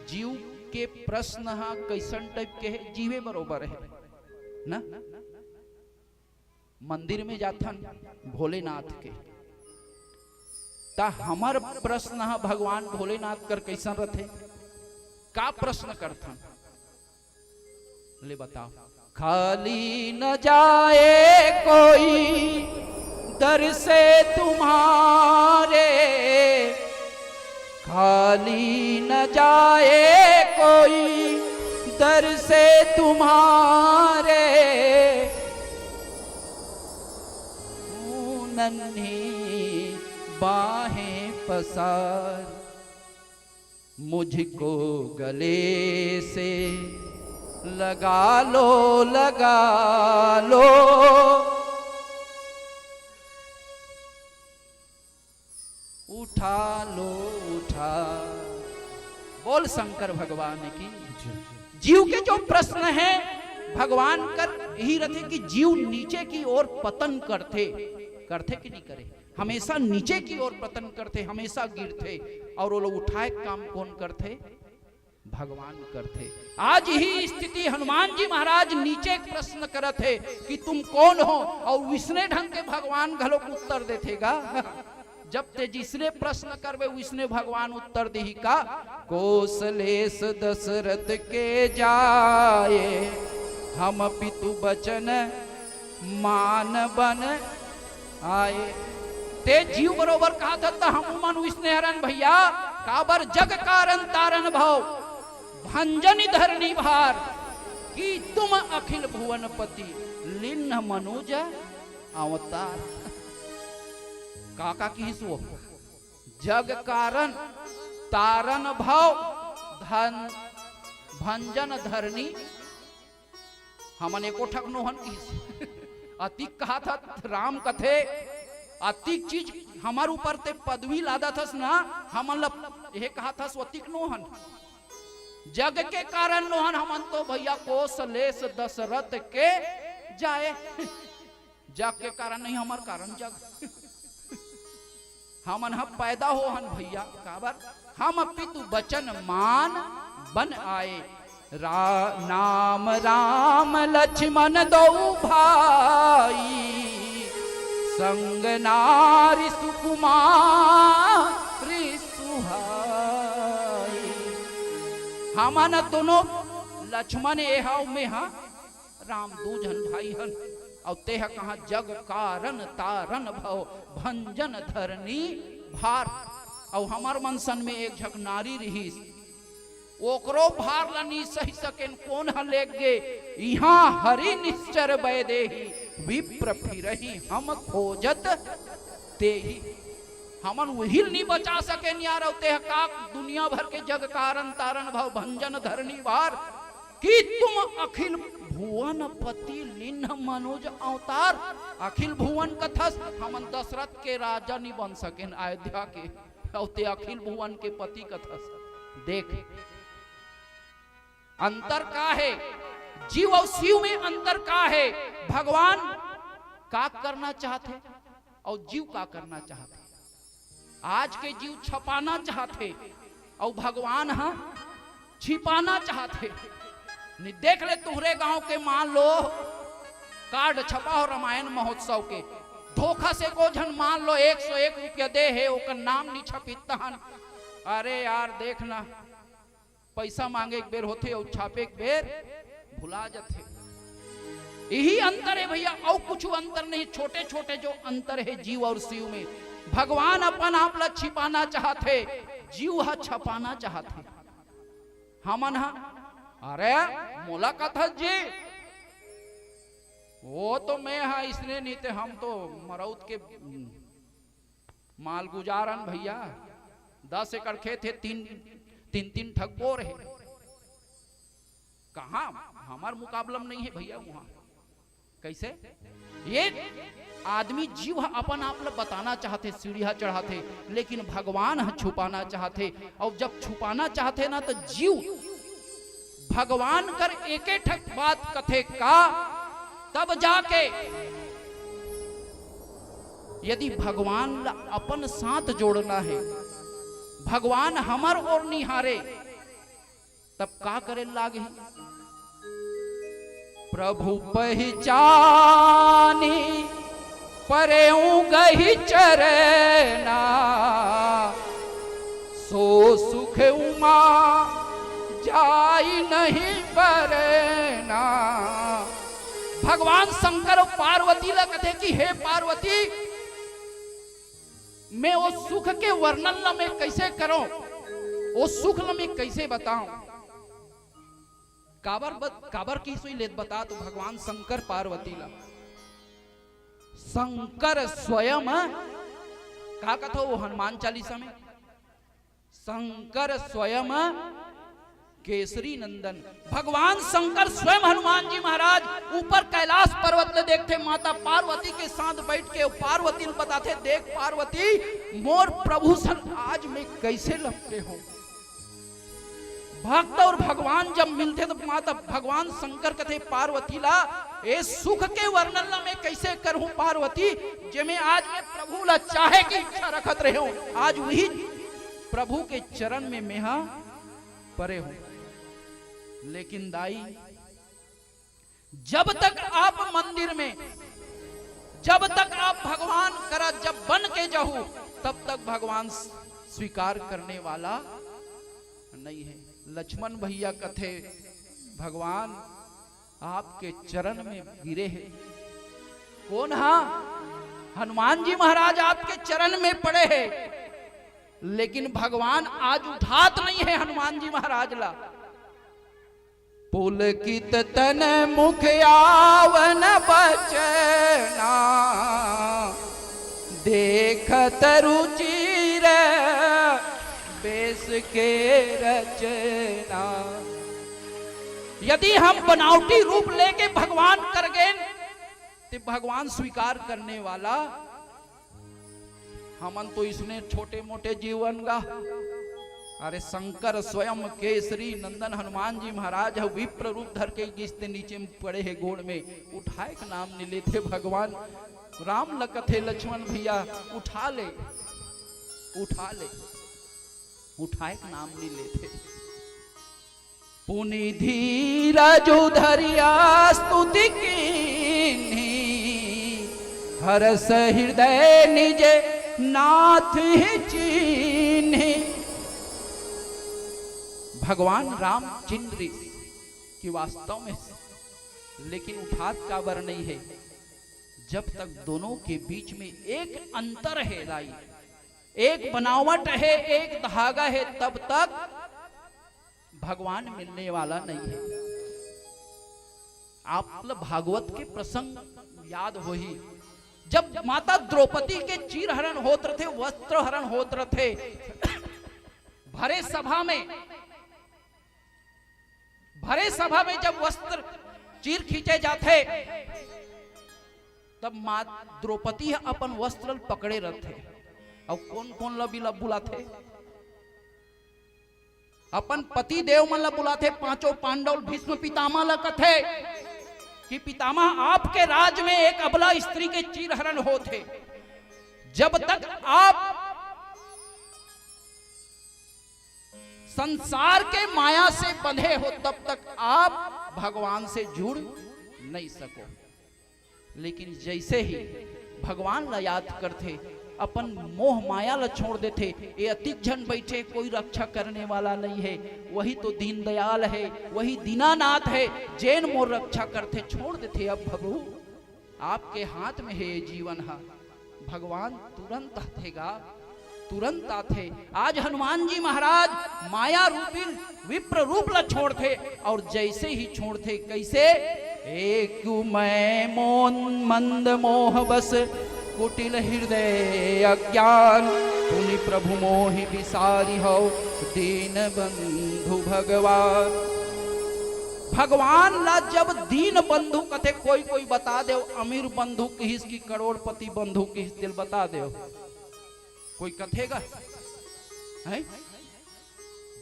जीव के प्रश्न ह कइसन टाइप के हे? जीवे बरोबर हे ना। मंदिर में जाथन भोलेनाथ के, त हमर प्रश्न ह भगवान भोलेनाथ कर कइसन रथे? का प्रश्न करथन? ले बताओ। खाली न जाए कोई दर से तुम्हारे, खाली न जाए कोई दर से तुम्हारे, तू नन्ही बाहें पसार, मुझको गले से लगा लो, लगा लो, उठा लो, उठा। बोल शंकर भगवान की। जीव के जो प्रश्न हे भगवान कर यही रथे कि जीव नीचे की ओर पतन करथे, करथे कि नहीं करे? हमेशा नीचे की ओर पतन करथे, हमेशा गिरथे। और वो लोग उठाए काम कौन करथे? भगवान करथे। आज ही स्थिति हनुमान जी महाराज नीचे एक प्रश्न करत हे कि तुम कौन हो, और विसने ढंग के भगवान घलोक उत्तर देथे गा। जब ते जिसने प्रश्न करबे, विसने भगवान उत्तर दिही का, कोसलेस दशरथ के जाए, हम पितु बचन मान बन आए। ते जीव बरोबर कहत हस, त हमू मन विसने हरन भैया, काबर जग कारण तारन भव, भंजन धरनी भार, कि तुम अखिल भुवन पति लिन्ह मनुज अवतार। का, का किहिस वो? जग कारण तारन भव, धन भंजन धरनी। हमन एको ठक नोहन किहिस। अतिक कहत हस, राम कथे, अतिक चीज हमर ऊपर ते पदवी लादत हस ना, हमन ल एहे कहत हस, अतिक नोहन। जग के कारण नोहन, हमन तो भैया कोसलेस दशरथ के जाए। जग के कारण नहीं, हमर कारण जग। हमन ह पैदा होहन भैया, काबर? हम पितु बचन मान बन आए। रा-, नाम राम लक्ष्मण दो भाई, संग नारी सुकुमारी सुहाई। हमन दोनों लक्ष्मण ए हव, में ह राम, दू झन भाई हन। अउ तेह कहाँ जग कारण तारन भव, भंजन धरनी भार। अउ हमर मन सन में एक झक नारी रिहिस, ओकरो भार ल नी सहि सकेन, कोन ह लेग गे? इहाँ हरि निश्चर बैदेही, विप्र फिरही हम खोजत तेही। हमन उही ल नी बचा सकेन यार, अउ तेह का दुनिया भर के जग कारण तारन भव, भंजन धरनी भार। कि तुम अखिल भुवन पति लिन्ह मनुज अवतार। अखिल भुवन कथस, हमन दशरथ के राजा नी बन सकेन अयोध्या के, अउ ते अखिल भुवन के पति कथस। देख, अंतर का हे? जीव अउ शिव में अंतर का हे? भगवान का करना चाहथे अउ जीव का करना चाहथे। आज के जीव छपाना चाहथे अउ भगवान ह छिपाना चाहथे। नि देख ले, तुहरे गांव के मान लो कार्ड छपा हो रामायण महोत्सव के, धोखा से को झन मान लो एक सौ एक रुपया दे हे, ओकर नाम नि छपित तहन। अरे यार, देख ना, पैसा मांगे एक बेर होथे अउ छापे एक बेर भुला जथे। यही अंतर हे भैया, अउ कुछ अंतर नहीं। छोटे छोटे जो अंतर हे जीव अउ शिव में, भगवान अपन आप ला छिपाना चाहथे, जीव ह छपाना चाहथे। हमन ह, अरे मोला कथस जी, वो तो मैं ह इसने नहीं ते हम तो मरौत के मालगुजारन भैया। दस एकड़ खेत हे, तीन तीन तीन ठक बोर हे। कहाँ हमर मुकाबला में नहीं हे भैया वहां। कैसे ये आदमी जीव ह अपन आप ल बताना चाहथे, सीढ़िया चढ़ाथे, लेकिन भगवान ह छुपाना चाहथे। अउ जब छुपाना चाहथे ना, तो जीव भगवान कर एके ठक बात कथे का, तब जाके यदि भगवान ल अपन साथ जोड़ना हे, भगवान हमर ओर निहारे, तब का करे लागही? प्रभु पहिचानी परेऊ गहि चरना, सो सुख उमा जाई नहीं बरना। भगवान शंकर अउ पार्वती ला कथे कि हे पार्वती, मैं वो सुख के वर्णन ला मैं कैसे करूं, वो सुख ला मैं कैसे बताऊं? काबर बत-, काबर की सोई लेत बता तो भगवान शंकर पार्वती ला। शंकर स्वयं, का कथो वो हनुमान चालीसा में, शंकर स्वयं केसरी नंदन। भगवान शंकर स्वयं हनुमान जी महाराज ऊपर कैलाश पर्वत ले देखथे, माता पार्वती के साथ बैठ के पार्वती ल बताथे, देख पार्वती, मोर प्रभु संग आज मैं कैसे लपटे हूं। भक्त अउ भगवान जब मिलथे तो माता भगवान शंकर कथे पार्वती ला, ए सुख के वर्णन ला मैं कैसे करूं पार्वती, जेमे आज मैं प्रभु ला चाहे की इच्छा रखत रहे हूं, आज वही प्रभु के चरण में मेहा परे हूं। लेकिन दाई, जब तक आप मंदिर में, जब तक आप भगवान करा जब बन के जाहू, तब तक भगवान स्वीकार करने वाला नहीं है। लक्ष्मण भैया कथे, भगवान आपके चरण में गिरे हैं। कौन हा? हनुमान जी महाराज आपके चरण में पड़े हैं, लेकिन भगवान आज उठात नहीं है हनुमान जी महाराज ला। पुलकित तन मुख आवन बचना, देखत रुचिर बेस के रचना। यदि हम बनावटी रूप लेके भगवान कर गेन, ते भगवान स्वीकार करने वाला हमन तो इसने छोटे मोटे जीवन गा। अरे शंकर स्वयं केसरी नंदन हनुमान जी महाराज ह विप्र रूप धर के गिसते नीचे में पड़े हे गोड़ में, उठाए के नाम नहीं लेते भगवान। राम ल कथे लक्ष्मण भैया उठा ले, उठा ले, उठाए के नाम नहीं लेते। पुनि धीरजु धरिया स्तुति कीन्ही, हरष हृदय निज नाथ ही चीन्ही। भगवान राम चिन्ह रिस कि वास्तव में, लेकिन उठात काबर नहीं है? जब तक दोनों के बीच में एक अंतर है दाई, एक बनावट है, एक धागा है, तब तक भगवान मिलने वाला नहीं है। आप ल भागवत के प्रसंग याद होही, जब माता द्रौपदी के चीर हरण होत रथे, वस्त्र हरण होत रथे, भरे सभा में, भरे सभा में जब वस्त्र चीर खींचे जाथे, तब माँ द्रौपदी ह अपन वस्त्र ल पकड़े रथे। अउ कौन कौन ल बिला बुलाथे? अपन पति देव मन ल बुलाथे, पांचों पांडव, भीष्म पितामह ल कथे, कि पितामह, आपके राज में एक अबला स्त्री के चीरहरण होत हे। जब तक आप संसार के माया से बंधे हो, तब तक आप भगवान से जुड़ नहीं सको। लेकिन जैसे ही भगवान ला याद करथे, अपन मोह माया ला छोड़ देथे, ये अतिक झन बैठे, कोई रक्षा करने वाला नहीं है, वही तो दीनदयाल है, वही दीनानाथ है, जेन मोर रक्षा करथे, छोड़ देथे। अब प्रभु, आपके हाथ में है ये जीवन हा। भगवान तुरंत आथे गा, तुरंत आथे। आज हनुमान जी महाराज माया रूपी विप्र रूप ला छोड़थे, और जैसे ही छोड़थे, कैसे? एक मैं मौन मंद मोह बस, कुटिल हृदय अज्ञान, पुनि प्रभु मोहि बिसारि हौ, दीन बंधु भगवान। भगवान ला जब दीन बंधु कथे, कोई कोई बता देव, अमीर बंधु किहिस कि करोड़पति बंधु किहिस, तेल बता देव। कोई कथे गा? हैं?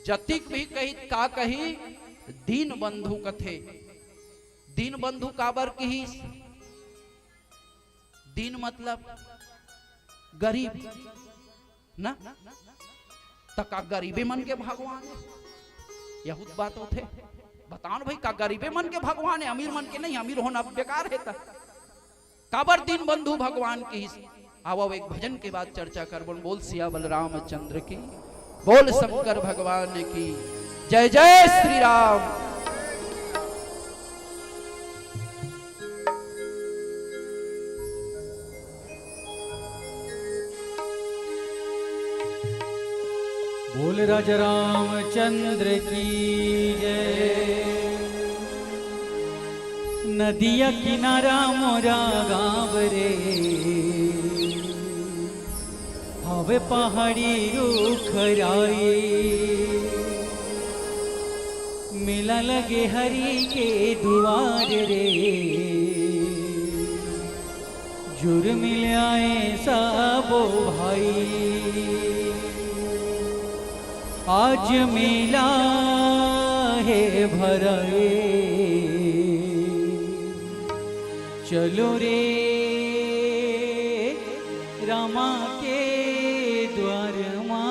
जतिक भी कही, का कही, दीन बंधु कथे। दीन बंधु काबर किहिस? दीन मतलब गरीब ना, त का गरीबे मन के भगवान हे? यहूत बात होथे। बताओ ना भाई, का गरीबे मन के भगवान हे, अमीर मन के नहीं? अमीर होना बेकार हे त। काबर दीन बंधु भगवान किहिस? आवव, एक भजन के बाद चर्चा करबन। बोल सियावर रामचंद्र की, बोल शंकर भगवान की। जय जय श्री राम। बोल राजा रामचंद्र की जय। नदिया किनारा मोरा गाँव रे, हवे पहाड़ी रुख राई, मेला लगे हरि के दुआर रे। जुर मिल आए सबो भाई, आज मेला हे भराए। चलो रे रामा के द्वार मा।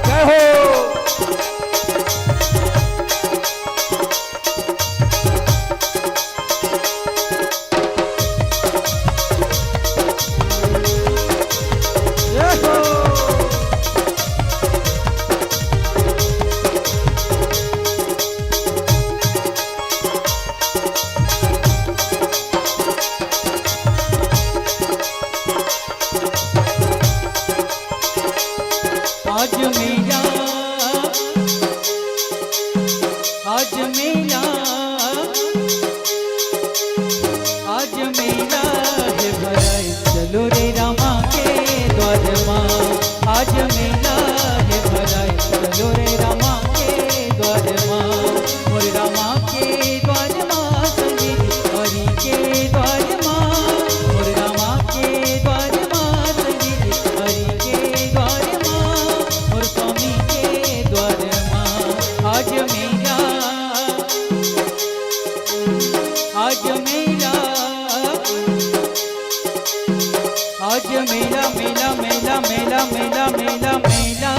जय हो। जय हो। आज मेला, आज मेला, आज मेला हे भराए, चलो रे रामा के द्वार मा। आज मेला हे भराए, चलो रे रामा के द्वार मा। मोर रामा के द्वार मा संगी जी, हरि के द्वार मा। मोर रामा के द्वार मा संगी जी, हरि के द्वार मा। मोर स्वामी के द्वार मा। आज मेला, आज मेला, आज मेला, मेला, मेला, मेला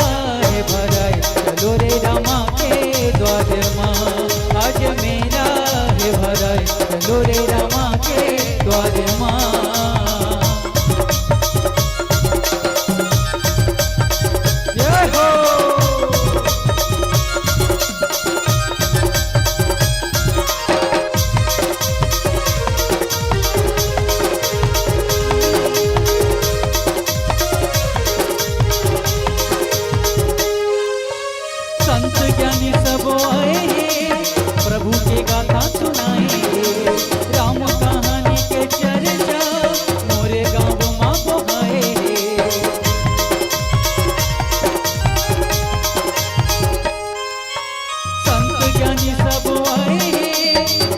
हे भराए, चलो रे रामा के द्वार मा। आज मेला हे भराए, चलो रे रामा के द्वार मा। जय हो। संत ज्ञानी सब आए हे, प्रभु के गाथा सुनाए हे। राम कहानी के चर्चा मोरे गाँव मा बोहाए हे। संत ज्ञानी सब आए हे,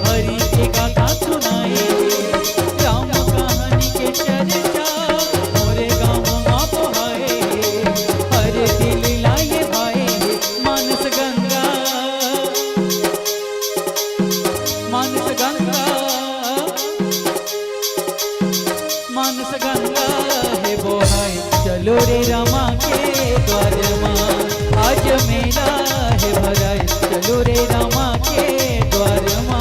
हरि के गाथा सुनाए हे। राम कहानी के चर्चा मोरे गाँव मा बोहाए हे। हर दिल लाए भाए हे, मानस गंगा के द्वार मा आज मेला हे भराए, चलो रे रामा के द्वार मा।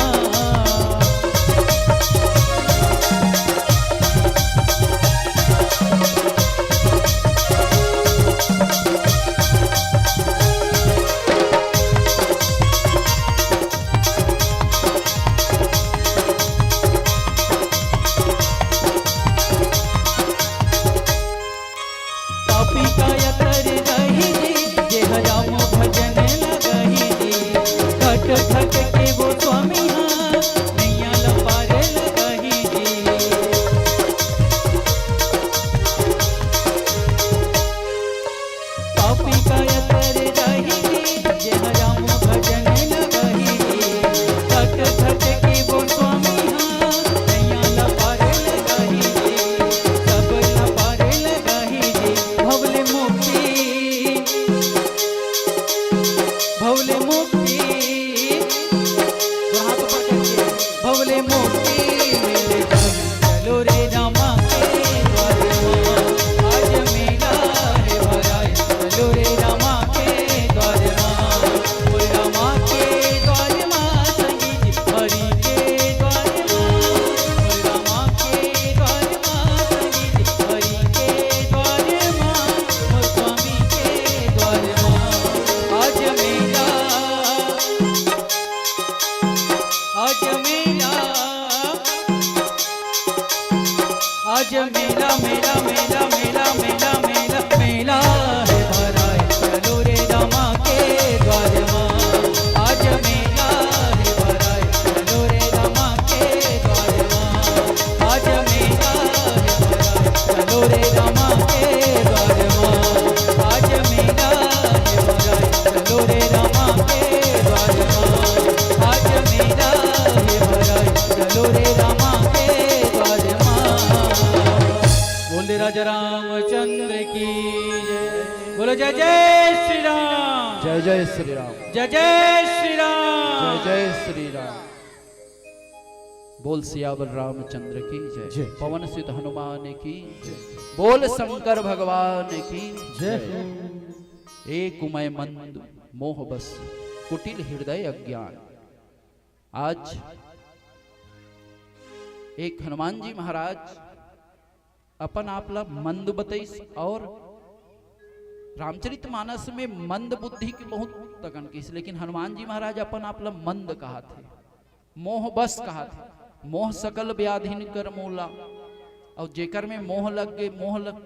पापी काया कर रही जी, जे ह राम भजन लगाही जी। कट घट के वो स्वामी हा, नैया ल पार लगाही जी। पापी काया कर रही जी, जे ह राम भजन लगाही जी। कट घट के वो स्वामी हा, नैया ल पार लगाही जी। सब ल पार लगाही जी। भवले मुक्ति, भवले मुक्ति, दोनों हाथ ऊपर करके, भवले मुक्ति मिल जाए, चलो रे रामा के द्वार मा, आज मेला हे भराए, चलो रे रामा के द्वार मा। मोर रामा के द्वार मा संगी जी, हरि के द्वार मा। मोर रामा के द्वार मा संगी जी, हरि के द्वार मा। मोर स्वामी के द्वार मा। आज मेला, आज मेला, आज मेला, मेला, मेला, मेला, मेला, मेला, मेला हे भराए, चलो रे रामा के द्वार मा। आज मेला हे भराए, चलो रे रामा के द्वार मा। आज मेला हे भराए, चलो रे रामा के द्वार मा। आज मेला हे भराए, चलो रे रामा के द्वार मा। आज मेला हे भराए, चलो रे रामा के द्वार मा। बोल दे राजा रामचंद्र की जय। बोलो जय जय श्री राम। जय जय श्री राम। जय जय श्री राम। जय जय श्री राम। बोल सियावर रामचंद्र की जय। जय। पवन सुत हनुमान की जय। बोल शंकर भगवान की जय। जय। एक उमय मंद मोह बस, कुटिल हृदय अज्ञान। आज एक हनुमान जी महाराज अपन आप ला मंद बतइस और रामचरित मानस में मंद बुद्धि के बहुत तकन किस, लेकिन हनुमान जी महाराज अपन आप ला मंद कहाथे, मोह बस कहाथे। मोह सकल व्याधिन कर मूला, और जेकर में मोह लग गए, मोह लग,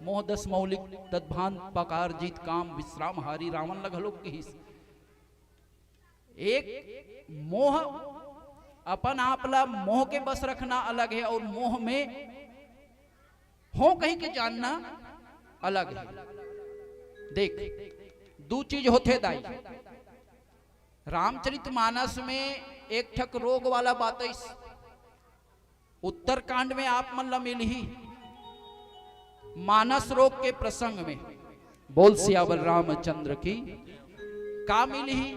मोह दस मौलिक तद्भान पकार जीत काम विश्राम हारी, रावण ल घलोक किहिस। एक मोह, अपन आप ला मोह के बस रखना अलग हे और मोह में हो कहीं के जानना अलग हे। देख, दू चीज होथे दाई। रामचरित मानस में एक ठक रोग वाला बात हे, उत्तरकांड में आप मन ला मिलही, मानस रोग के प्रसंग में। बोल सियावर रामचंद्र की। का मिलही?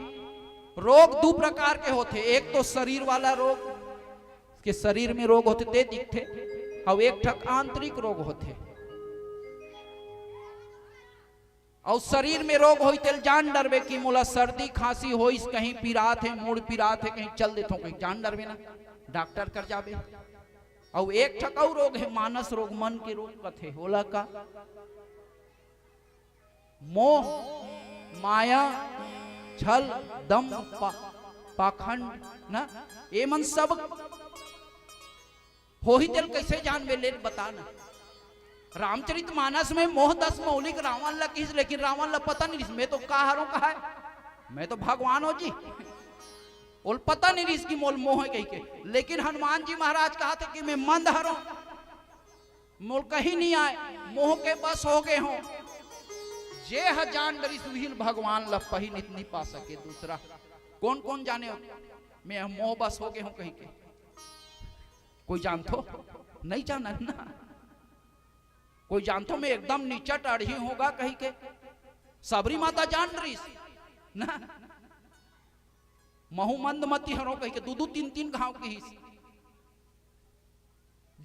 रोग दू प्रकार के होथे, एक तो शरीर वाला रोग, के शरीर में रोग होथे ते दिखथे, अउ एक ठक आंतरिक रोग होथे। अउ शरीर में रोग होई तेल जान डरबे कि मोला सर्दी खांसी होइस, कहीं पिरात हे, मुड़ पिरात हे, कहीं चल देथों, कहीं जान डरबे ना, डॉक्टर कर जाबे। अउ एक ठक अउ रोग हे, मानस रोग, मन के रोग कथे, ओला का? मोह, माया, छल, दम, पा-, पाखंड, ना, ये मन सब होही तेल कैसे जानबे, ले बता ना। रामचरित मानस में मोह दस मौलिक रावण ला किहिस, लेकिन रावण ला पता नहीं रिहिस, मैं तो का हरों कहाय, मैं तो भगवान हो जी। ओल पता नहीं रिहिस कि मोल मोह हे कहिके, लेकिन हनुमान जी महाराज कहाथे कि मैं मंद हरों, मोल कहीं नहीं आय, मोह के बस हो गए हों। जे ह जान डरिस उही ल भगवान ला पही, नित नहीं पा सके दूसरा। कौन कौन जाने मैं मोह बस हो गए हों कहिके? कोई जानथो? नहीं जानन ना। कोई जानथो मैं एकदम निचट अड़ही हों गा कहिके? सबरी माता जान डरिस ना, महू मंदमती हरों कहिके दू दू तीन तीन घाव किहिस।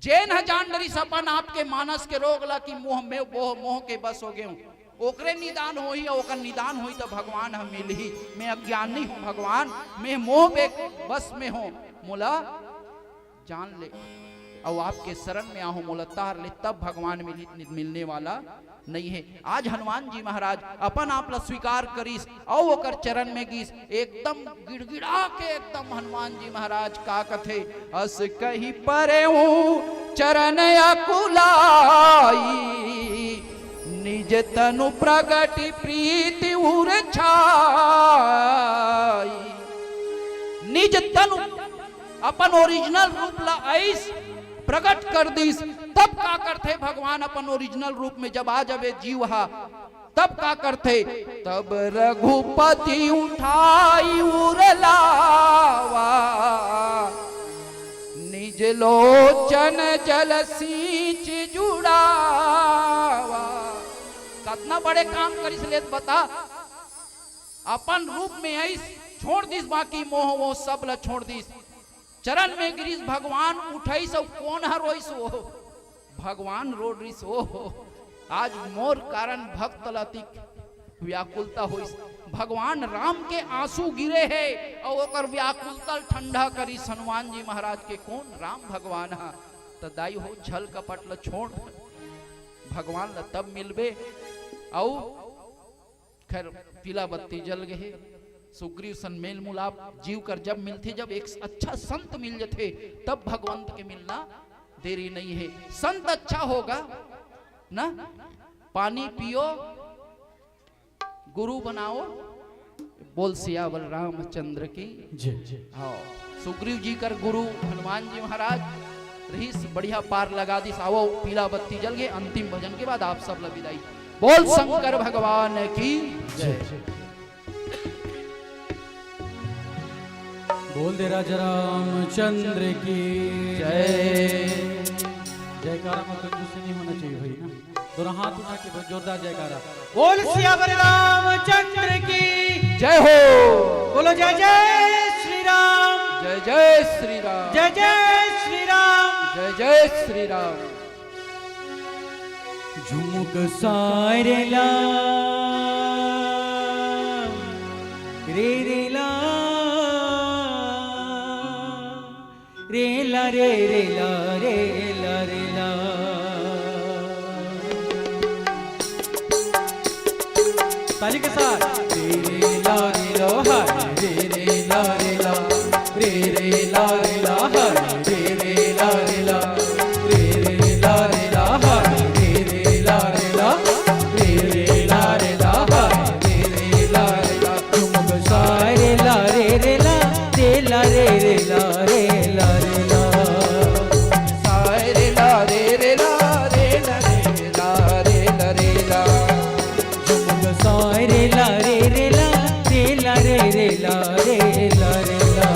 जेन ह जान डरिस अपन आप के मानस के रोग ला कि मोह में, मोह, मोह के बस हो गए हों, ओकरे निदान होही, अउ ओकर निदान होही त भगवान ह मिलही। मैं अज्ञानी हूँ भगवान, मैं मोह बे-, बस में हूँ, मोला जान ले, अउ आपके शरण में आहूँ, मोला तार ले, तब भगवान मिलही, मिलने वाला नहीं है। आज हनुमान जी महाराज अपन आप ला स्वीकार करिस, अउ ओकर चरण में गिस, एकदम गिड़गिड़ा के एकदम हनुमान जी महाराज का कथे, अस कही परे हूँ चरण अकुलाई, निज तनु प्रगट प्रीति उर छाई। निज तनु, अपन ओरिजिनल रूप ला अइस प्रगट कर दिस। तब का करथे भगवान अपन ओरिजिनल रूप में, जब आ जावे जीव हा, तब का करथे? तब रघुपति उठाई उर लावा, निज लोचन जल सींच जुड़ावा। कतना बड़े काम करिस ले बता। अपन रूप में अइस, छोड़ दिस बाकी मोह वो सब ला छोड़ दिस। चरण में गिरिस भगवान, उठइस अउ कोन ह रोइस वो? भगवान रो रिस, "ओ, आज मोर कारण भक्त ल अतिक व्याकुलता होइस।" भगवान राम के आंसू गिरे हे अउ ओकर व्याकुलता ल ठंडा करिस हनुमान जी महाराज के। कोन? राम भगवान ह। त दाई हो, छल कपट ल छोड़, भगवान ल तब मिलबे। अउ खैर, पीला बत्ती जल गे हे। सुग्रीव सन मेल मुलाप जीव कर जब मिलथे, जब एक अच्छा संत मिल जथे, तब भगवंत के मिलना देरी नहीं है। संत अच्छा होगा ना, पानी पियो, गुरु बनाओ। बोल सियावर रामचंद्र की जय। हाँ, सुग्रीव जी कर गुरु हनुमान जी महाराज रहिस, बढ़िया पार लगा दिस। आवो, पीला बत्ती जल गे, अंतिम भजन के बाद आप सब ला विदाई। बोल शंकर भगवान की जय। बोल दे राजा रामचंद्र की जय। जयकारा में कंजूसी नहीं होना चाहिए भाई ना, दोनों हाथ उठा के बस जोरदार जयकारा। बोल सियावर रामचंद्र की जय हो। बोलो जय जय श्री राम। जय जय श्री राम। जय जय श्री राम। जय जय श्री राम। झुमुक सारे ला, रे रे ला, रे ला रे रे ला, रे ला रे ला। ताली के साथ। रे रे ला रे लो, हाय रे रे ला रे ला, रे रे ला रे ला, हाय रे रे ला रे ला, रे रे ला रे ला, हाय रे रे ला रे ला, रे रे ला रे ला, हाय रे रे ला रे ला। झुमुक सारे ला रे रे ला, रे ला रे रे ला, रे ला रे ला। सारे ला रे रे ला, रे ला रे ला, रे ला रे ला। झुमुक सारे ला रे रे ला, रे ला रे रे ला, रे ला रे ला।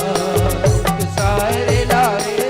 सारे ला रे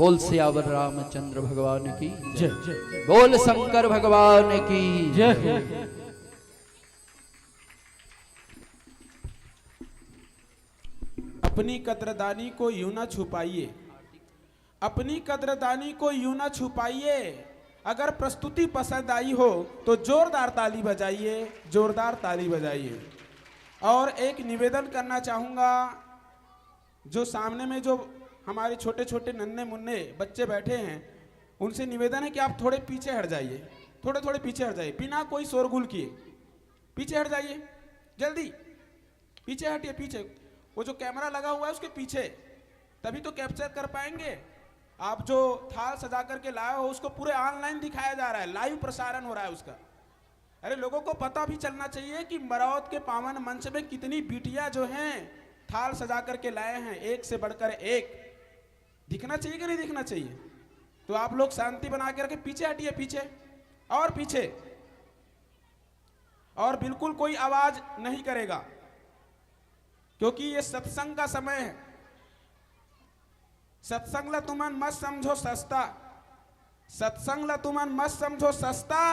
बोल सियावर रामचंद्र भगवान की जय। बोल शंकर भगवान की जय। अपनी कदरदानी को यूं ना छुपाइए, अपनी कदरदानी को यूं ना छुपाइए। अगर प्रस्तुति पसंद आई हो तो जोरदार ताली बजाइए, जोरदार ताली बजाइए। और एक निवेदन करना चाहूँगा, जो सामने में जो हमारे छोटे छोटे नन्हे मुन्ने बच्चे बैठे हैं, उनसे निवेदन है कि आप थोड़े पीछे हट जाइए, थोड़े थोड़े पीछे हट जाइए, बिना कोई शोरगुल किए पीछे हट जाइए, जल्दी पीछे हटिए, पीछे। वो जो कैमरा लगा हुआ है उसके पीछे, तभी तो कैप्चर कर पाएंगे। आप जो थाल सजा करके लाए हो उसको पूरे ऑनलाइन दिखाया जा रहा है, लाइव प्रसारण हो रहा है उसका। अरे, लोगों को पता भी चलना चाहिए कि मरौत के पावन मंच में कितनी बिटिया जो हैं थाल सजा करके लाए हैं, एक से बढ़कर एक। दिखना चाहिए कि नहीं दिखना चाहिए? तो आप लोग शांति बना के रखें, पीछे हटिए, पीछे और पीछे, और बिल्कुल कोई आवाज नहीं करेगा, क्योंकि ये सत्संग का समय है। सत्संग ला तुमन मत समझो सस्ता, सत्संग ला तुमन मत समझो सस्ता।